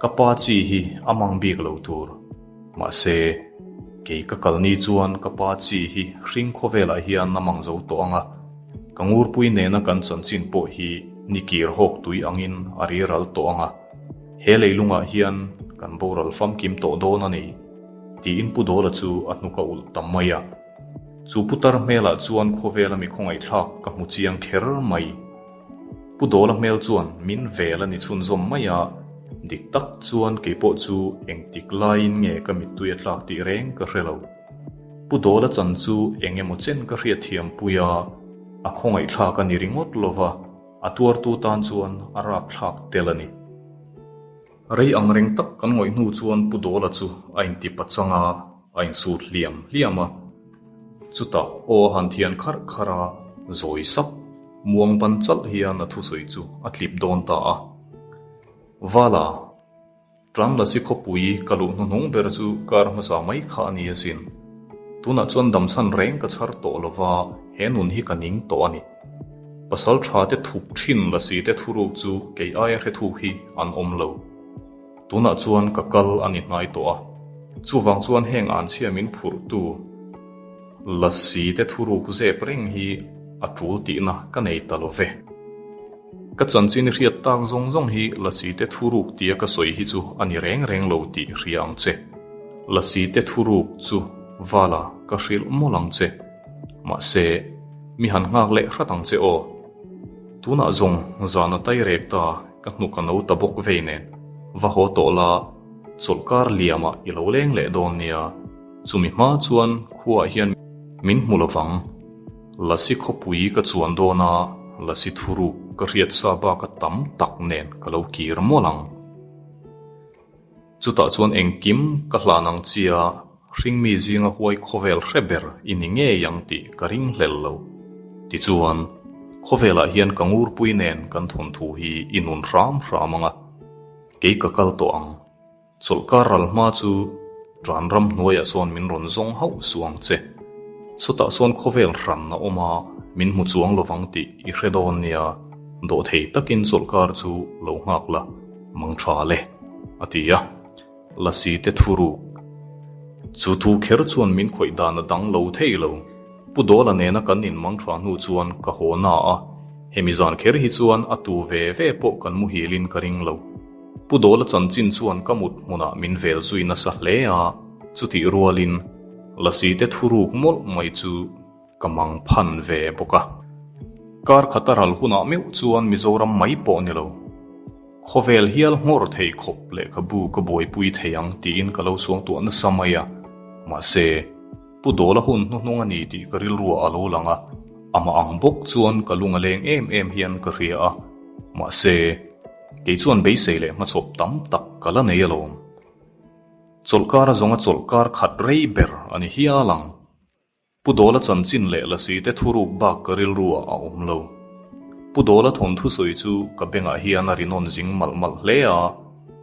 Ka pa chi hi a mang bik lo tur. Mahse, kei ka kal ni chuan ka pa chi hi hring khawvelah hian a mang zo tawh ang a, ka ngurpui nena kan chanchin pawh hi ni kir hawk tui angin a riral tawh ang a, he leilungah hian kan boral famkim tawh dawn a ni, tiin Pu Dawla chu a hnuk a ulh ta mai a. Chu putar hmelah chuan khawvela mi khawngaihthlak ka hmu chiang kher mai. Pu Dawla hmel chuan min vel a ni chhunzawm mai a, dik tak chuan kei pawh chu engtik laiin nge ka mittui a tlak tih reng ka hre lo. Pu Dawla chan chu eng emaw chen ka hriatthiam pui a, a khawngaihthlak a ni ringawt lo va, a tuartu tan chuan a rapthlak tel a ni. Rei ang reng tak kan ngawih hnu chuan Pu Dawla chu a inti pachang a, a insut hliam hliam a. Chutah aw a han thian kharh kharh a, zawi sap, muang ban chalh hian a thusawi chu a tlip dawn ta a. Vala, Tranlasi khawpui ka luh hnuhnung ber chu kar hmasa mai kha a ni asin. Tunah chuan damchhan reng ka chhar tawh lova, he nun hi ka ning tawh a ni. Pasal tha te thup thin lasi te thuruk chu kei aia hrethu hi an awm lo. Tunah chuan ka kal a ni hnai tawh a, chuvang chuan heng anchhia min phurhtu lasi te thuruk zep reng hi a tul tihna ka nei ta lo ve. Ka chanchin i hriat tak zawng zawng hi lasi te thuruk tia ka sawi hi chu a ni reng reng lo tih hria ang che. Lasi te thuruk chu vala ka hrilh mawlh ang che. Mahse, mi han nghak leh hrat ang che aw. Tunah zawng zan a tai rek ta, ka hnuk a no ta bawk vei nen. Va haw tawh la, chawlhkar liamah i lo leng leh dawn nia. Chumi hma chuan khuaah hian min hmu lovang. Lasi khawpui ka chuan dawn a, lasi thuruk ka hriat sa bak a tam tak nen ka lo kir mawlh ang. Chutah chuan engkim ka hlan ang chia hringmi zinga huai khawvel hre ber i ni ngei ang tih ka ring hlel lo. Tichuan, khawvelah hian ka ngurpui nen kan thawnthu hi i nun hram hram ang a, kei ka kal tawh ang. Chawlhkar ral hma chu ṭan ram hnuaiah sawn min rawn zawng hauh suh ang che. Chutah sawn khawvel hran a awm a, min hmu chuang lovang tih i hre dawn nia, dawhthei takin chawlhkar chu lo nghak la. Mang tha le, a ti a. Lasi te thuruk. Chu thu kher chuan min khawih dan a dang lo thei lo. Pu Dawla nena kan inmang tha hnu chuan ka haw na a, hemi zan kher hi chuan a tu ve ve pawh kan muhilin ka ring lo. Pu Dawla chanchin chuan ka mut hmunah min vel zui nasa hle a, chutih rualin Lasi te thuruk mawlh mai chu Ka mang phan ve bawk a. Kar khat a ral hunah meuh chuan Mizoram mai pawh ni lo. Khawvel hial nghawr thei khawp lehkhabu ka buaipui thei ang tiin ka lo suangtuah nasa mai a. Mahse, Pu Dawla hun hnuhnung a ni tih ka rilruah a lo lang a, amah ang bawk chuan ka lung a leng em em hian ka hria a. Mahse, kei chuan beisei leh hmachhawp tam tak ka la nei alawm. Chawlhkar a zawnga chawlhkar khat rei ber a ni hial ang. Pu Dawla chanchin leh Lasi te thuruk bak ka rilruah a awm lo. Pu Dawla thawnthu sawi chu ka bengah hian a rinawn zing malh malh hle a,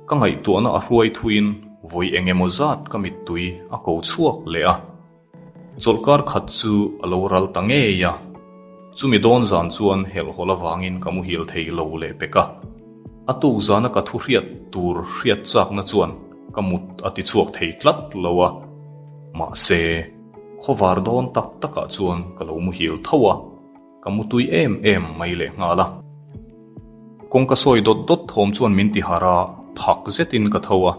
ka ngaihtuahna a hruai thuin vawi eng emaw zat ka mittui a ko chhuak leh a. Chawlhkar khat chu a lo ral ta ngei a, chumi dawn zan chuan helhhawlh avangin ka muhil thei lo leh pek a. A tuk zana ka thu hriat tur hriat chakna chuan ka mut a ti chhuak thei tlat lo a, mahse, khawvar dawn tak takah chuan ka lo muhil tho a, ka mutui em em mai lehnghal a. Kawngka sawi dawt dawt thawm chuan min ti harh a, phak zetin ka tho a,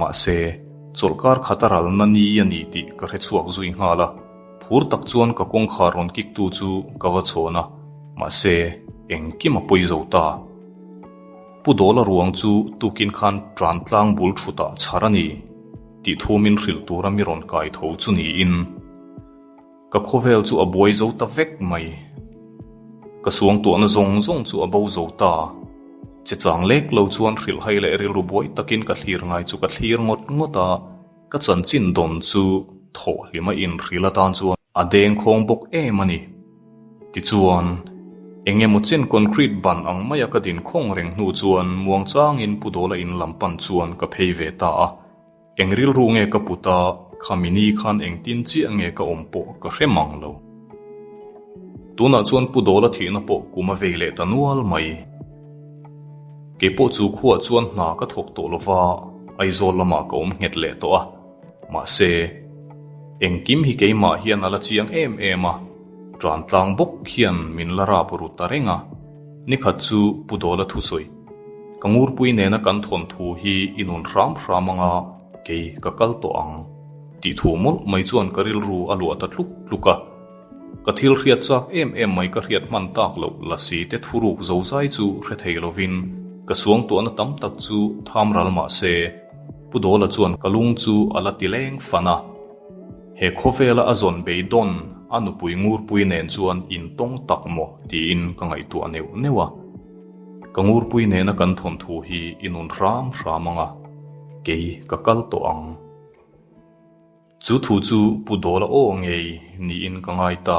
mahse, chawlhkar khat a ralna ni a ni tih ka hre chhuak zui nghal a. Phur tak chuan ka kawngkhar rawn kik tu chu ka va chhawn a, mahse, engkim a pawi zo ta. Pu Dawla ruang chu tukin khan tan tlang bul thutah chhar a ni tih thu min hrilh tura mi rawn kai tho chu niin ka khawvel chu a buai zo ta vek mai. Ka suangtuahna zawng zawng chu a bo zo ta. Che chang lek lo chuan hrilhhai leh rilru buai takin ka thlir ngai chu ka thlir ngawt ngawt a. Ka chanchin dawn chu thawh hlima inhril atan chuan a deng khawng bawk em a ni. Tichuan, eng emaw chen concrete ban ang maia ka din khawng reng hnu chuan muangchangin Pu Dawla in lam pan chuan ka phei ve ta a. Eng rilru nge ka put a, khami ni khan engtin chiah nge ka awm pawh ka hre mang lo. Tunah chuan Pu Dawla thihna pawh kum a vei leh ta nual mai. Kei pawh chu khuaah chuan hna ka thawk tawh lova, Aizawl lamah ka awm nghet leh tawh a. Mahse, engkim hi keimah hian a la chiang em em a, tan tlang bawk hian min la rap ru ta reng a. Nikhat chu Pu Dawla thusawi, Ka ngurpui nena kan thawnthu hi i nun hram hram anga kei ka kal tawh ang, tih thu mawlh mai chuan ka rilru a luah ta tluk tluk a. Ka thil hriat chak em em mai ka hriat hman tak loh lasi te thuruk zozai chu hre thei lovin ka suangtuahna tam tak chu tham ral mah se, Pu Dawla chuan ka lung chu a la ti leng fan a. He khawvela a zawn beidawn a nupui ngurpui nen chuan intawng tak maw tiin ka ngaihtuah neuh neuh a. Ka ngurpui nena kan thawnthu hi i nun hram hram ang a, kei ka kal tawh ang. Chu thu chu Pu Dawla aw ngei niin ka ngai ta.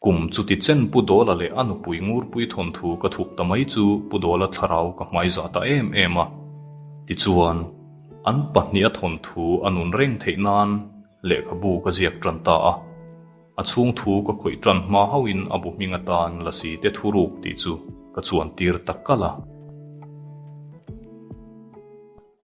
Kum chuti chen Pu Dawla leh a nupui Ngurpui thawnthu ka thup ta mai chu Pu Dawla thlarau ka hmaizah ta em em a. Tichuan, an pahniha thawnthu a nun reng theih nan lehkhabu ka ziak tan ta a. A chhung thu ka khawih tan hma hauhin a bu hming atan Lasi te thuruk tih chu ka chuan tir ta kalh a.